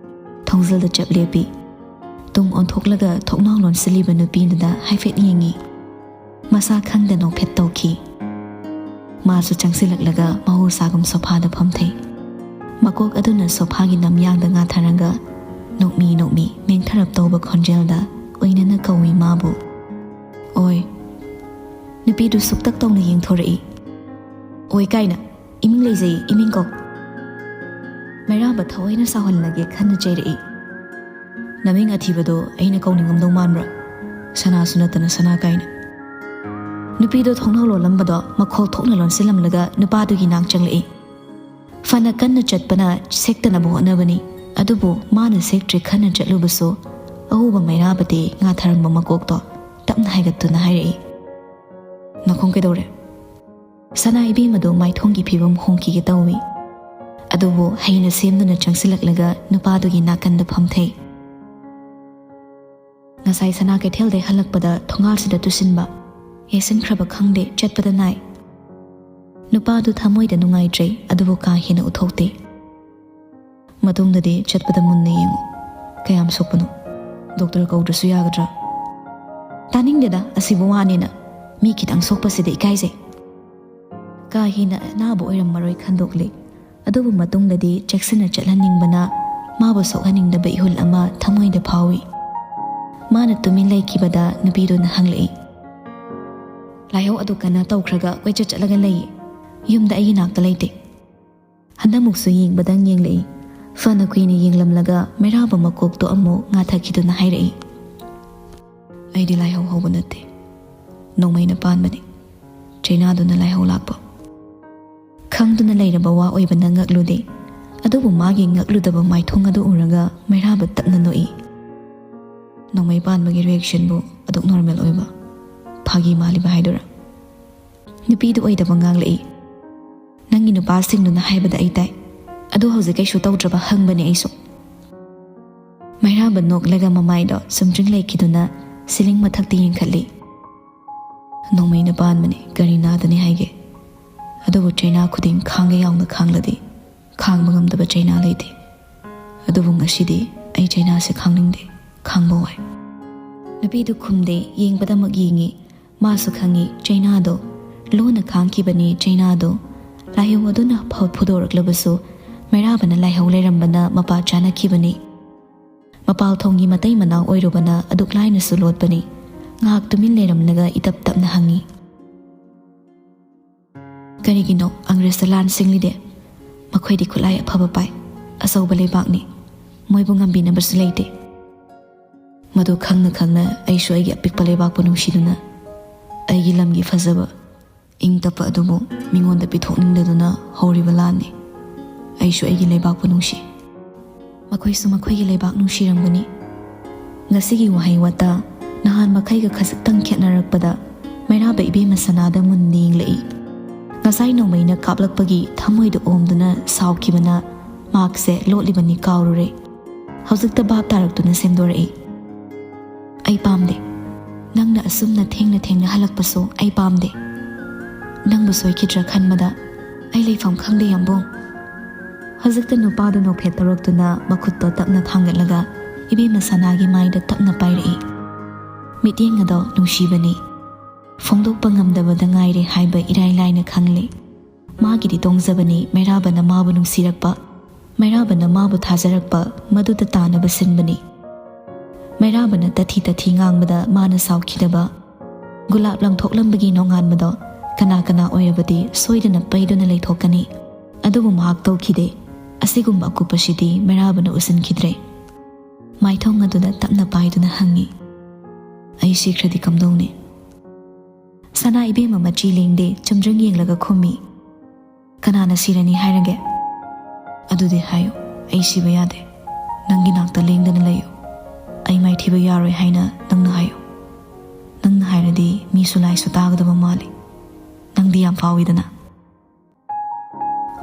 ꯊꯣꯡꯖꯤꯜꯗ ꯆꯞ ꯂꯦꯞꯄꯤ꯫ ꯇꯨꯡ ꯑꯣꯟꯊꯣꯛꯂꯒ ꯊꯣꯡꯅꯥꯎ ꯂꯣꯟꯁꯤꯜꯂꯤꯕ ꯅꯨꯄꯤꯗꯨꯗ ꯍꯥꯏꯐꯦꯠ ꯌꯦꯡꯉꯤ꯫ ꯃꯁꯥ ꯈꯪꯗ ꯅꯣꯛꯐꯦꯠ ꯇꯧꯈꯤ꯫ ꯃꯥꯁꯨ ꯆꯪꯁꯤꯜꯂꯛꯂꯒ ꯃꯍꯧꯁꯥꯒꯨꯝ ꯁꯣꯐꯥꯗ ꯐꯝꯊꯩ꯫ ꯃꯀꯣꯛ ꯑꯗꯨꯅ ꯁꯣꯐꯥꯒꯤ ꯅꯝꯌꯥꯡꯗ ꯉꯥꯊꯔꯒ ꯅꯣꯛꯃꯤ ꯅꯣꯛꯃꯤ ꯃꯦꯡꯊꯔꯞ ꯇꯧꯕ ꯈꯣꯟꯖꯦꯜꯗ ꯑꯣꯏꯅꯅ ꯀꯧꯏ ꯃꯥꯕꯨ꯫ "ꯑꯣꯏ!" ꯅꯨꯄꯤꯗꯨ ꯁꯨꯛꯇꯛ ꯇꯧꯅ ꯌꯦꯡꯊꯣꯔꯛꯏ꯫ "ꯑꯣꯏ ꯀꯥꯏꯅ? ꯏꯃꯤꯡ ꯂꯩꯖꯩ, ꯏꯃꯤꯡ ꯀꯧ꯫" ꯃꯩꯔꯥꯕ ꯊꯑꯣꯏꯅ ꯁꯥꯎꯍꯜꯂꯒꯦ ꯈꯟꯅ ꯆꯩꯔꯛꯏ꯫ "ꯅꯃꯤꯡ ꯑꯊꯤꯕꯗꯣ ꯑꯩꯅ ꯀꯧꯅꯤꯡꯉꯝꯗꯧ ꯃꯥꯟꯕ꯭ꯔꯥ? ꯁꯅꯥꯁꯨ ꯅꯠꯇꯅ ꯁꯅꯥ ꯀꯥꯏꯅ꯫" ꯅꯨꯄꯤꯗꯣ ꯊꯣꯡꯅꯥꯎ ꯂꯣꯜꯂꯝꯕꯗꯣ ꯃꯈꯣꯜ ꯊꯣꯛꯅ ꯂꯣꯟꯁꯤꯜꯂꯝꯂꯒ ꯅꯨꯄꯥꯗꯨꯒꯤ ꯅꯥꯛ ꯆꯪꯂꯛꯏ꯫ ꯐꯅ ꯀꯟꯅ ꯆꯠꯄꯅ ꯁꯦꯛꯇꯅꯕ ꯍꯣꯠꯅꯕꯅꯤ, ꯑꯗꯨꯕꯨ ꯃꯥꯅ ꯁꯦꯛꯇ꯭ꯔꯤ ꯈꯟꯅ ꯆꯠꯂꯨꯕꯁꯨ ꯑꯎꯕ ꯃꯩꯔꯥꯕꯗꯤ ꯉꯥꯊꯔꯝꯕ ꯃꯀꯣꯛꯇꯣ ꯇꯞꯅ ꯍꯥꯏꯒꯠꯇꯨꯅ ꯍꯥꯏꯔꯛꯏ, "ꯅꯈꯣꯡ ꯀꯩꯗꯧꯔꯦ?" ꯁꯅꯥ ꯏꯕꯦꯝꯃꯗꯨ ꯃꯥꯏꯊꯣꯡꯒꯤ ꯐꯤꯕꯝ ꯍꯣꯡꯈꯤꯒꯦ ꯇꯧꯏ꯫ ꯑꯗꯨꯕꯨ ꯍꯩꯅ ꯁꯦꯝꯗꯨꯅ ꯆꯪꯁꯤꯜꯂꯛꯂꯒ ꯅꯨꯄꯥꯗꯨꯒꯤ ꯅꯥꯀꯟꯗ ꯐꯝꯊꯩ꯫ ꯉꯁꯥꯏ ꯁꯅꯥ ꯀꯩꯊꯦꯜꯗꯩ ꯍꯜꯂꯛꯄꯗ ꯊꯣꯡꯒꯥꯜꯁꯤꯗ ꯇꯨꯁꯤꯟꯕ, ꯌꯩꯁꯤꯟꯈ꯭ꯔꯕ ꯈꯪꯗꯦ, ꯆꯠꯄꯗ ꯅꯥꯏ꯫ ꯅꯨꯄꯥꯗꯨ ꯊꯃꯣꯏꯗ ꯅꯨꯡꯉꯥꯏꯇ꯭ꯔꯦ, ꯑꯗꯨꯕꯨ ꯀꯥ ꯍꯦꯟꯅ ꯎꯠꯊꯣꯛꯇꯦ꯫ "ꯃꯇꯨꯡꯗꯗꯤ ꯆꯠꯄꯗ ꯃꯨꯟꯅ ꯌꯦꯡꯉꯨ꯫ ꯀꯌꯥꯝ ꯁꯣꯛꯄꯅꯣ? ꯗꯣꯛꯇꯔ ꯀꯧꯗ꯭ꯔꯁꯨ ꯌꯥꯒꯗ꯭ꯔꯥ?" "ꯇꯥꯅꯤꯡꯗꯦꯗ, ꯑꯁꯤꯕꯨ ꯋꯥꯅꯦꯅ꯫ ꯃꯤ ꯈꯤꯇꯪ ꯁꯣꯛꯄꯁꯤꯗ ꯏꯀꯥꯏꯖꯩ꯫" ꯀꯥ ꯍꯦꯟꯅ ꯑꯅꯥꯕ ꯑꯣꯏꯔꯝꯃꯔꯣꯏ ꯈꯟꯗꯣꯛꯂꯦ꯫ ꯑꯗꯨꯕꯨ ꯃꯇꯨꯡꯗꯗꯤ ꯆꯦꯛꯁꯤꯟꯅ ꯆꯠꯍꯟꯅꯤꯡꯕꯅ ꯃꯥꯕꯨ ꯁꯣꯛꯍꯟꯅꯤꯡꯗꯕ ꯏꯍꯨꯜ ꯑꯃ ꯊꯃꯣꯏꯗ ꯐꯥꯎꯏ꯫ ꯃꯥꯅ ꯇꯨꯃꯤꯟ ꯂꯩꯈꯤꯕꯗ ꯅꯨꯄꯤꯗꯨꯅ ꯍꯪꯂꯛꯏ, "ꯂꯥꯏꯍꯧ ꯑꯗꯨ ꯀꯟꯅ ꯇꯧꯈ꯭ꯔꯒ ꯀꯣꯏꯆꯠ ꯆꯠꯂꯒ ꯂꯩꯌꯦ꯫ ꯌꯨꯝꯗ ꯑꯩꯒꯤ ꯅꯥꯛꯇ ꯂꯩꯇꯦ꯫ ꯍꯟꯗꯛꯃꯨꯛꯁꯨ ꯌꯦꯡꯕꯗꯪ ꯌꯦꯡꯂꯛꯏ꯫ ꯐꯅ ꯀꯨꯏꯅ ꯌꯦꯡꯂꯝꯂꯒ ꯃꯩꯔꯥꯕ ꯃꯀꯣꯛꯇꯣ ꯑꯃꯨꯛ ꯉꯥꯊꯈꯤꯗꯨꯅ ꯍꯥꯏꯔꯛꯏ, "ꯑꯩꯗꯤ ꯂꯥꯏꯍꯧ ꯍꯧꯕ ꯅꯠꯇꯦ, ꯅꯣꯡꯃꯩꯅ ꯄꯥꯟꯕꯅꯤ꯫ ꯆꯩꯅꯥꯗꯨꯅ ꯂꯥꯏꯍꯧ ꯂꯥꯛꯄ꯫" ꯈꯪꯗꯨꯅ ꯂꯩꯔꯕ ꯋꯥ ꯑꯣꯏꯕꯅ ꯉꯛꯂꯨꯗꯦ꯫ ꯑꯗꯨꯕꯨ ꯃꯥꯒꯤ ꯉꯛꯂꯨꯗꯕ ꯃꯥꯏꯊꯣꯡ ꯑꯗꯨ ꯎꯔꯒ ꯃꯩꯔꯥꯕ ꯇꯞꯅ ꯅꯣꯛꯏ꯫ "ꯅꯣꯡꯃꯩ ꯄꯥꯟꯕꯒꯤ ꯔꯤꯌꯦꯛꯁꯟꯕꯨ ꯑꯗꯨꯛ ꯅꯣꯔꯃꯦꯜ ꯑꯣꯏꯕ? ꯐꯥꯒꯤ ꯃꯥꯜꯂꯤꯕ ꯍꯥꯏꯗꯨꯔꯥ?" ꯅꯨꯄꯤꯗꯨ ꯑꯣꯏꯗꯕ ꯉꯥꯡꯂꯛꯏ꯫ "ꯅꯪꯒꯤ ꯅꯨꯄꯥꯁꯤꯡꯗꯨꯅ ꯍꯥꯏꯕꯗ ꯑꯩ ꯇꯥꯏ꯫ ꯑꯗꯨ ꯍꯧꯖꯤꯛ ꯀꯩꯁꯨ ꯇꯧꯗ꯭ꯔꯕ ꯍꯪꯕꯅꯦ ꯑꯩꯁꯨ꯫" ꯃꯩꯔꯥꯕ ꯅꯣꯛꯂꯒ ꯃꯃꯥꯏꯗꯣ ꯁꯨꯝꯗ꯭ꯔꯤꯡ ꯂꯩꯈꯤꯗꯨꯅ ꯁꯤꯂꯤꯡ ꯃꯊꯛꯇ ꯌꯦꯡꯈꯠꯂꯤ꯫ "ꯅꯣꯡꯃꯩꯅ ꯄꯥꯟꯕꯅꯤ, ꯀꯔꯤ ꯅꯥꯗꯅꯤ ꯍꯥꯏꯒꯦ? ꯑꯗꯨꯕꯨ ꯆꯩꯅꯥ ꯈꯨꯗꯤꯡ ꯈꯥꯡꯒꯦ ꯌꯥꯎꯅ ꯈꯥꯡꯂꯗꯤ ꯈꯥꯡꯕ ꯉꯝꯗꯕ ꯆꯩꯅꯥ ꯂꯩꯇꯦ꯫ ꯑꯗꯨꯕꯨ ꯉꯁꯤꯗꯤ ꯑꯩ ꯆꯩꯅꯥꯁꯦ ꯈꯥꯡꯅꯤꯡꯗꯦ, ꯈꯥꯡꯕ ꯋꯥꯏ꯫" ꯅꯨꯄꯤꯗꯨ ꯈꯨꯝꯗꯦ, ꯌꯦꯡꯕꯗꯃꯛ ꯌꯦꯡꯉꯤ꯫ ꯃꯥꯁꯨ ꯈꯪꯉꯤ ꯆꯩꯅꯥꯗꯣ꯫ ꯂꯣꯟꯅ ꯈꯥꯡꯈꯤꯕꯅꯤ ꯆꯩꯅꯥꯗꯣ꯫ ꯂꯥꯏꯍꯧ ꯑꯗꯨꯅ ꯐ-, ꯐꯨꯗꯣꯔꯛꯂꯕꯁꯨ ꯃꯩꯔꯥꯕꯅ ꯂꯥꯏꯍꯧ ꯂꯩꯔꯝꯕꯅ ꯃꯄꯥ ꯆꯥꯅꯈꯤꯕꯅꯤ꯫ ꯃꯄꯥꯜ ꯊꯣꯡꯒꯤ ꯃꯇꯩ ꯃꯅꯥꯎ ꯑꯣꯏꯔꯨꯕꯅ ꯑꯗꯨꯛ ꯂꯥꯏꯅꯁꯨ ꯂꯣꯠꯄꯅꯤ꯫ ꯉꯥꯏꯍꯥꯛ ꯇꯨꯃꯤꯟ ꯂꯩꯔꯝꯂꯒ ꯏꯇꯞ ꯇꯞꯅ ꯍꯪꯉꯤ, "ꯀꯔꯤꯒꯤꯅꯣ ꯑꯪꯒ꯭ꯔꯦꯖꯇ ꯂꯥꯟ ꯁꯤꯡꯂꯤꯗꯦ? ꯃꯈꯣꯏꯗꯤ ꯈꯨꯠꯂꯥꯏ ꯑꯐꯕ ꯄꯥꯏ꯫ ꯑꯆꯧꯕ ꯂꯩꯕꯥꯛꯅꯤ꯫ ꯃꯣꯏꯕꯨ ꯉꯝꯕꯤꯅꯕꯁꯨ ꯂꯩꯇꯦ꯫" ꯃꯗꯨ ꯈꯪꯅ ꯈꯪꯅ ꯑꯩꯁꯨ ꯑꯩꯒꯤ ꯑꯄꯤꯛꯄ ꯂꯩꯕꯥꯛꯄꯨ ꯅꯨꯡꯁꯤꯗꯨꯅ ꯑꯩꯒꯤ ꯂꯝꯒꯤ ꯐꯖꯕ ꯏꯪ ꯇꯞꯄ ꯑꯗꯨꯕꯨ ꯃꯤꯉꯣꯟꯗ ꯄꯤꯊꯣꯛꯅꯤꯡꯗꯗꯨꯅ ꯍꯧꯔꯤꯕ ꯂꯥꯟꯅꯤ꯫ ꯑꯩꯁꯨ ꯑꯩꯒꯤ ꯂꯩꯕꯥꯛꯄꯨ ꯅꯨꯡꯁꯤ꯫ ꯃꯈꯣꯏꯁꯨ ꯃꯈꯣꯏꯒꯤ ꯂꯩꯕꯥꯛ ꯅꯨꯡꯁꯤꯔꯝꯒꯅꯤ꯫ ꯉꯁꯤꯒꯤ ꯋꯥꯍꯩ ꯋꯥꯇꯥ ꯅꯍꯥꯟ ꯃꯈꯩꯒ ꯈꯖꯤꯛꯇꯪ ꯈꯦꯠꯅꯔꯛꯄꯗ ꯃꯩꯔꯥꯕ ꯏꯕꯦꯝꯃ ꯁꯅꯥꯗ ꯃꯨꯟꯅ ꯌꯦꯡꯂꯛꯏ꯫ ꯉꯁꯥꯏ ꯅꯣꯡꯃꯩꯅ ꯀꯥꯞꯂꯛꯄꯒꯤ ꯊꯃꯣꯏꯗ ꯑꯣꯝꯗꯨꯅ ꯁꯥꯎꯈꯤꯕꯅ ꯃꯍꯥꯛꯁꯦ ꯂꯣꯠꯂꯤꯕꯅꯤ ꯀꯥꯎꯔꯨꯔꯦ꯫ ꯍꯧꯖꯤꯛꯇ ꯚꯥꯞ ꯇꯥꯔꯛꯇꯨꯅ ꯁꯦꯝꯗꯣꯔꯛꯏ꯫ "ꯑꯩ ꯄꯥꯝꯗꯦ꯫ ꯅꯪꯅ ꯑꯁꯨꯝꯅ ꯊꯦꯡꯅ ꯊꯦꯡꯅ ꯍꯜꯂꯛꯄꯁꯨ ꯑꯩ ꯄꯥꯝꯗꯦ꯫ ꯅꯪꯕꯨ ꯁꯣꯏꯈꯤꯗ꯭ꯔꯥ ꯈꯟꯕꯗ ꯑꯩ ꯂꯩꯐꯝ ꯈꯪꯗꯦ, ꯌꯥꯝꯕꯨꯡ꯫" ꯍꯧꯖꯤꯛꯇ ꯅꯨꯄꯥꯗꯨ ꯅꯣꯛꯐꯦꯠ ꯇꯧꯔꯛꯇꯨꯅ ꯃꯈꯨꯠꯇꯣ ꯇꯞꯅ ꯊꯥꯡꯒꯠꯂꯒ ꯏꯕꯦꯝꯃ ꯁꯅꯥꯒꯤ ꯃꯥꯏꯗ ꯇꯞꯅ ꯄꯥꯏꯔꯛꯏ꯫ ꯃꯤꯠꯌꯦꯡ ꯑꯗꯣ ꯅꯨꯡꯁꯤꯕꯅꯤ꯫ ꯐꯣꯡꯗꯣꯛꯄ ꯉꯝꯗꯕꯗ ꯉꯥꯏꯔꯦ ꯍꯥꯏꯕ ꯏꯔꯥꯏ ꯂꯥꯏꯅ ꯈꯪꯂꯦ꯫ ꯃꯥꯒꯤꯗꯤ ꯇꯣꯡꯖꯕꯅꯤ ꯃꯩꯔꯥꯕꯅ ꯃꯥꯕꯨ ꯅꯨꯡꯁꯤꯔꯛꯄ, ꯃꯩꯔꯥꯕꯅ ꯃꯥꯕꯨ ꯊꯥꯖꯔꯛꯄ, ꯃꯗꯨꯗ ꯇꯥꯅꯕ ꯁꯤꯟꯕꯅꯤ꯫ ꯃꯩꯔꯥꯕꯅ ꯇꯊꯤ ꯇꯊꯤ ꯉꯥꯡꯕꯗ ꯃꯥꯅ ꯁꯥꯎꯈꯤꯗꯕ, ꯒꯨꯂꯥꯞ ꯂꯪꯊꯣꯛꯂꯝꯕꯒꯤ ꯅꯣꯡꯉꯥꯟꯕꯗꯣ ꯀꯅꯥ ꯀꯅꯥ ꯑꯣꯏꯔꯕꯗꯤ ꯁꯣꯏꯗꯅ ꯄꯩꯗꯨꯅ ꯂꯩꯊꯣꯛꯀꯅꯤ꯫ ꯑꯗꯨꯕꯨ ꯃꯍꯥꯛ ꯇꯧꯈꯤꯗꯦ꯫ ꯑꯁꯤꯒꯨꯝꯕ ꯑꯀꯨꯞꯄꯁꯤꯗꯤ ꯃꯩꯔꯥꯕꯅ ꯎꯁꯤꯟꯈꯤꯗ꯭ꯔꯦ꯫ ꯃꯥꯏꯊꯣꯡ ꯑꯗꯨꯗ ꯇꯞꯅ ꯄꯥꯏꯗꯨꯅ ꯍꯪꯉꯤ, "ꯑꯩ ꯁꯤꯈ꯭ꯔꯗꯤ ꯀꯝꯗꯧꯅꯤ?" ꯁꯅꯥ ꯏꯕꯦꯝꯃ ꯃꯆꯤ ꯂꯦꯡꯗꯦ, ꯆꯨꯝꯗ꯭ꯔꯤꯡ ꯌꯦꯡꯂꯒ ꯈꯨꯝꯃꯤ, "ꯀꯅꯥꯅ ꯁꯤꯔꯅꯤ ꯍꯥꯏꯔꯒꯦ? ꯑꯗꯨꯗꯤ ꯍꯥꯏꯌꯨ, ꯑꯩ ꯁꯤꯕ ꯌꯥꯗꯦ꯫ ꯅꯪꯒꯤ ꯅꯥꯛꯇ ꯂꯦꯡꯗꯅ ꯂꯩꯌꯨ꯫ ꯑꯩ ꯃꯥꯏꯊꯤꯕ ꯌꯥꯔꯣꯏ ꯍꯥꯏꯅ ꯅꯪꯅ ꯍꯥꯏꯌꯨ꯫ ꯅꯪꯅ ꯍꯥꯏꯔꯗꯤ ꯃꯤꯁꯨ ꯂꯥꯏꯁꯨ ꯇꯥꯒꯗꯕ ꯃꯥꯜꯂꯤ꯫ ꯅꯪꯗꯤ ꯌꯥꯝ ꯐꯥꯎꯏꯗꯅ꯫"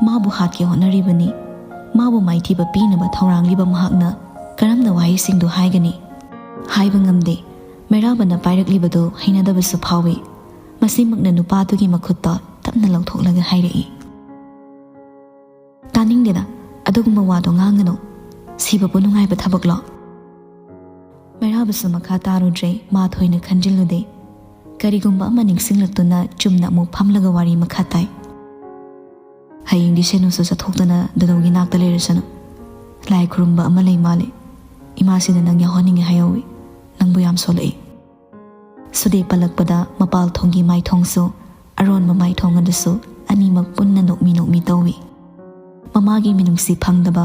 ꯃꯥꯕꯨ ꯍꯥꯠꯀꯦ ꯍꯣꯠꯅꯔꯤꯕꯅꯤ꯫ ꯃꯥꯕꯨ ꯃꯥꯏꯊꯤꯕ ꯄꯤꯅꯕ ꯊꯧꯔꯥꯡꯂꯤꯕ ꯃꯍꯥꯛꯅ ꯀꯔꯝꯅ ꯋꯥꯍꯩꯁꯤꯡꯗꯨ ꯍꯥꯏꯒꯅꯤ? ꯍꯥꯏꯕ ꯉꯝꯗꯦ꯫ ꯃꯩꯔꯥꯕꯅ ꯄꯥꯏꯔꯛꯂꯤꯕꯗꯨ ꯍꯩꯅꯗꯕꯁꯨ ꯐꯥꯎꯏ꯫ ꯃꯁꯤꯃꯛꯅ ꯅꯨꯄꯥꯗꯨꯒꯤ ꯃꯈꯨꯠꯇ ꯇꯞꯅ ꯂꯧꯊꯣꯛꯂꯒ ꯍꯥꯏꯔꯛꯏ, "ꯇꯥꯅꯤꯡꯗꯦꯗ ꯑꯗꯨꯒꯨꯝꯕ ꯋꯥꯗꯣ ꯉꯥꯡꯒꯅꯨ꯫ ꯁꯤꯕꯕꯨ ꯅꯨꯡꯉꯥꯏꯕ ꯊꯕꯛꯂꯣ?" ꯃꯩꯔꯥꯕꯁꯨ ꯃꯈꯥ ꯇꯥꯔꯨꯗ꯭ꯔꯦ, ꯃꯥ ꯊꯣꯏꯅ ꯈꯟꯖꯤꯜꯂꯨꯗꯦ꯫ ꯀꯔꯤꯒꯨꯝꯕ ꯑꯃ ꯅꯤꯡꯁꯤꯡꯂꯛꯇꯨꯅ ꯆꯨꯝꯅ ꯑꯃꯨꯛ ꯐꯝꯂꯒ ꯋꯥꯔꯤ ꯃꯈꯥ ꯇꯥꯏ꯫ "ꯍꯌꯦꯡꯗꯤ ꯁꯦꯅꯨꯁꯨ ꯆꯠꯊꯣꯛꯇꯅ ꯗꯗꯧꯒꯤ ꯅꯥꯛꯇ ꯂꯩꯔꯁꯅꯨ꯫ ꯂꯥꯏ ꯈꯨꯔꯨꯝꯕ ꯑꯃ ꯂꯩ ꯃꯥꯜꯂꯦ꯫ ꯏꯃꯥꯁꯤꯅ ꯅꯪ ꯌꯥꯎꯍꯟꯅꯤꯡꯉꯦ ꯍꯥꯏꯍꯧꯋꯤ꯫ ꯅꯪꯕꯨ ꯌꯥꯝ ꯁꯣꯜꯂꯛꯏ꯫" ꯁꯨꯗꯦ ꯄꯜꯂꯛꯄꯗ ꯃꯄꯥꯜ ꯊꯣꯡꯒꯤ ꯃꯥꯏꯊꯣꯡꯁꯨ ꯑꯔꯣꯟꯕ ꯃꯥꯏꯊꯣꯡ ꯑꯗꯨꯁꯨ ꯑꯅꯤꯃꯛ ꯄꯨꯟꯅ ꯅꯣꯛꯃꯤ ꯅꯣꯛꯃꯤ ꯇꯧꯏ꯫ ꯃꯃꯥꯒꯤ ꯃꯤꯅꯨꯡꯁꯤ ꯐꯪꯗꯕ,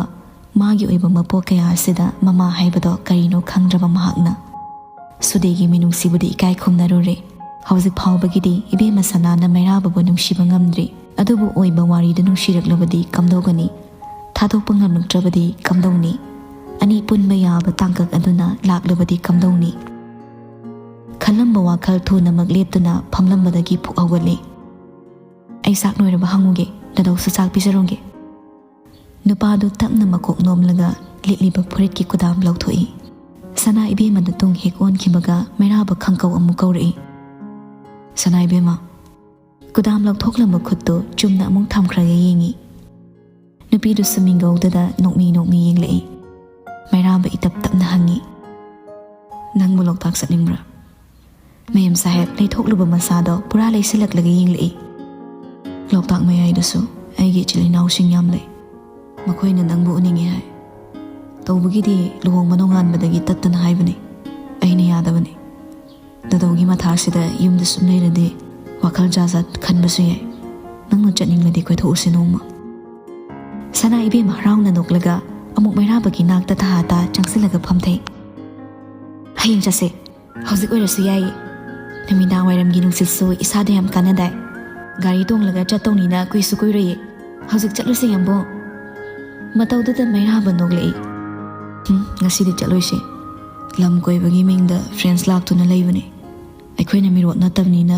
ꯃꯥꯒꯤ ꯑꯣꯏꯕ ꯃꯄꯣꯛ ꯀꯌꯥ ꯑꯁꯤꯗ ꯃꯃꯥ ꯍꯥꯏꯕꯗꯣ ꯀꯔꯤꯅꯣ ꯈꯪꯗ꯭ꯔꯕ ꯃꯍꯥꯛꯅ ꯁꯨꯗꯦꯒꯤ ꯃꯤꯅꯨꯡꯁꯤꯕꯨꯗꯤ ꯏꯀꯥꯏ ꯈꯨꯝꯅꯔꯨꯔꯦ꯫ ꯍꯧꯖꯤꯛ ꯐꯥꯎꯕꯒꯤꯗꯤ ꯏꯕꯦꯝꯃ ꯁꯅꯥꯅ ꯃꯩꯔꯥꯕꯕꯨ ꯅꯨꯡꯁꯤꯕ ꯉꯝꯗ꯭ꯔꯤ꯫ ꯑꯗꯨꯕꯨ ꯑꯣꯏꯕ ꯋꯥꯔꯤꯗꯨ ꯅꯨꯡꯁꯤꯔꯛꯂꯕꯗꯤ ꯀꯝꯗꯧꯒꯅꯤ? ꯊꯥꯗꯣꯛꯄ ꯉꯝꯂꯛꯇ꯭ꯔꯕꯗꯤ ꯀꯝꯗꯧꯅꯤ? ꯑꯅꯤ ꯄꯨꯟꯕ ꯌꯥꯕ ꯇꯥꯡꯀꯛ ꯑꯗꯨꯅ ꯂꯥꯛꯂꯕꯗꯤ ꯀꯝꯗꯧꯅꯤ? ꯈꯜꯂꯝꯕ ꯋꯥꯈꯜ ꯊꯨꯅꯃꯛ ꯂꯦꯞꯇꯨꯅ ꯐꯝꯂꯝꯕꯗꯒꯤ ꯐꯨꯛ ꯍꯧꯒꯠꯂꯦ꯫ "ꯑꯩ ꯆꯥꯛ ꯂꯣꯏꯔꯕ ꯍꯪꯉꯨꯒꯦ, ꯗꯗꯧꯁꯨ ꯆꯥꯛ ꯄꯤꯖꯔꯝꯒꯦ꯫" ꯅꯨꯄꯥꯗꯨ ꯇꯞꯅ ꯃꯀꯣꯛ ꯅꯣꯝꯂꯒ ꯂꯤꯠꯂꯤꯕ ꯐꯨꯔꯤꯠꯀꯤ ꯀꯨꯗꯥꯝ ꯂꯧꯊꯣꯛꯏ꯫ ꯁꯅꯥ ꯏꯕꯦꯝꯃꯗꯨ ꯇꯨꯡ ꯍꯦꯛ ꯑꯣꯟꯈꯤꯕꯒ ꯃꯩꯔꯥꯕ ꯈꯪꯀꯧ ꯑꯃꯨꯛ ꯀꯧꯔꯛꯏ, "ꯁꯅꯥ ꯏꯕꯦꯝꯃ꯫" ꯀꯨꯗꯥꯝ ꯂꯧꯊꯣꯛꯂꯝꯕ ꯈꯨꯠꯇꯨ ꯆꯨꯝꯅ ꯑꯃꯨꯛ ꯊꯝꯈ꯭ꯔꯒ ꯌꯦꯡꯏ꯫ ꯅꯨꯄꯤꯗꯨꯁꯨ ꯃꯤꯡꯒꯧꯗꯨꯗ ꯅꯣꯛꯃꯤ ꯅꯣꯛꯃꯤ ꯌꯦꯡꯂꯛꯏ꯫ ꯃꯩꯔꯥꯕ ꯏꯇꯞ ꯇꯞꯅ ꯍꯪꯉꯤ, "ꯅꯪꯕꯨ ꯂꯣꯛꯇꯥꯛ ꯆꯠꯅꯤꯡꯕ꯭ꯔꯥ?" ꯃꯦꯝ ꯁꯥꯍꯦꯕ ꯂꯩꯊꯣꯛꯂꯨꯕ ꯃꯁꯥꯗꯣ ꯄꯨꯔꯥ ꯂꯩꯁꯤꯜꯂꯛꯂꯒ ꯌꯦꯡꯂꯛꯏ꯫ "ꯂꯣꯛꯇꯥꯛ ꯃꯌꯥꯏꯗꯁꯨ ꯑꯩꯒꯤ ꯏꯆꯤꯜ ꯏꯅꯥꯎꯁꯤꯡ ꯌꯥꯝ ꯂꯩ꯫ ꯃꯈꯣꯏꯅ ꯅꯪꯕꯨ ꯎꯅꯤꯡꯉꯤ ꯍꯥꯏ꯫ ꯇꯧꯕꯒꯤꯗꯤ ꯂꯨꯍꯣꯡꯕ ꯅꯣꯡꯉꯥꯟꯕꯗꯒꯤ ꯇꯠꯇꯅ ꯍꯥꯏꯕꯅꯤ꯫ ꯑꯩꯅ ꯌꯥꯗꯕꯅꯤ꯫ ꯗꯗꯧꯒꯤ ꯃꯊꯥꯁꯤꯗ ꯌꯨꯝꯗ ꯁꯨꯝ ꯂꯩꯔꯗꯤ ꯋꯥꯈꯜ ꯖꯥꯠ ꯖꯥꯠ ꯈꯟꯕꯁꯨ ꯌꯥꯏ꯫ ꯅꯪꯅ ꯆꯠꯅꯤꯡꯂꯗꯤ ꯀꯣꯏꯊꯣꯛꯎꯁꯦ ꯅꯣꯡꯃ꯫ ꯁꯅꯥ ꯏꯕꯦꯝꯃ ꯍꯔꯥꯎꯅ ꯅꯣꯛꯂꯒ ꯑꯃꯨꯛ ꯃꯩꯔꯥꯕꯒꯤ ꯅꯥꯛꯇ ꯇꯍꯥ ꯇꯥ ꯆꯪꯁꯤꯜꯂꯒ ꯐꯝꯊꯩ꯫ "ꯍꯌꯦꯡ ꯆꯠꯁꯦ꯫ ꯍꯧꯖꯤꯛ ꯑꯣꯏꯔꯁꯨ ꯌꯥꯏꯌꯦ꯫ ꯅꯨꯃꯤꯗꯥꯡ ꯋꯥꯏꯔꯝꯒꯤ ꯅꯨꯡꯁꯤꯠꯁꯨ ꯏꯁꯥꯗ ꯌꯥꯝ ꯀꯥꯟꯅꯗꯥꯏ꯫ ꯒꯥꯔꯤ ꯇꯣꯡꯂꯒ ꯆꯠꯇꯧꯅꯤꯅ ꯀꯨꯏꯁꯨ ꯀꯨꯏꯔꯣꯏꯌꯦ꯫ ꯍꯧꯖꯤꯛ ꯆꯠꯂꯨꯁꯦ ꯌꯥꯝꯕꯨꯡ꯫" ꯃꯇꯧꯗꯨꯗ ꯃꯩꯔꯥꯕ ꯅꯣꯛꯂꯛꯏ꯫ "ꯎꯝ, ꯉꯁꯤꯗꯤ ꯆꯠꯂꯣꯏꯁꯦ꯫ ꯂꯝ ꯀꯣꯏꯕꯒꯤ ꯃꯤꯡꯗ friends ꯂꯥꯛꯇꯨꯅ ꯂꯩꯕꯅꯦ꯫ ꯑꯩꯈꯣꯏꯅ ꯃꯤꯔꯣꯠ ꯅꯠꯇꯕꯅꯤꯅ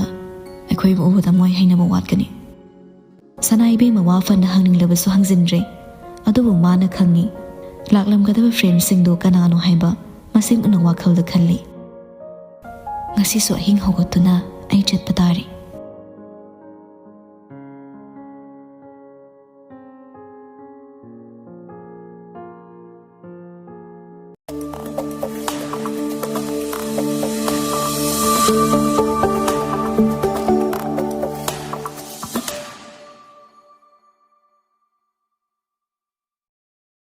ꯑꯩꯈꯣꯏꯕꯨ ꯎꯕꯗ ꯃꯣꯏ ꯍꯩꯅꯕ ꯋꯥꯠꯀꯅꯤ꯫" ꯁꯅꯥ ꯏꯕꯦꯝꯃ ꯋꯥ ꯐꯅ ꯍꯪꯅꯤꯡꯂꯕꯁꯨ ꯍꯪꯖꯤꯟꯗ꯭ꯔꯦ꯫ ꯑꯗꯨꯕꯨ ꯃꯥꯅ ꯈꯪꯏ, ꯂꯥꯛꯂꯝꯒꯗꯕ friendꯁꯤꯡꯗꯣ ꯀꯅꯥꯅꯣ ꯍꯥꯏꯕ ꯃꯁꯦꯝ ꯑꯣꯏꯅ ꯋꯥꯈꯜꯗ ꯈꯜꯂꯤ꯫ "ꯉꯁꯤꯁꯨ ꯑꯍꯤꯡ ꯍꯧꯒꯠꯇꯨꯅ ꯑꯩ ꯆꯠꯄ ꯇꯥꯔꯦ꯫"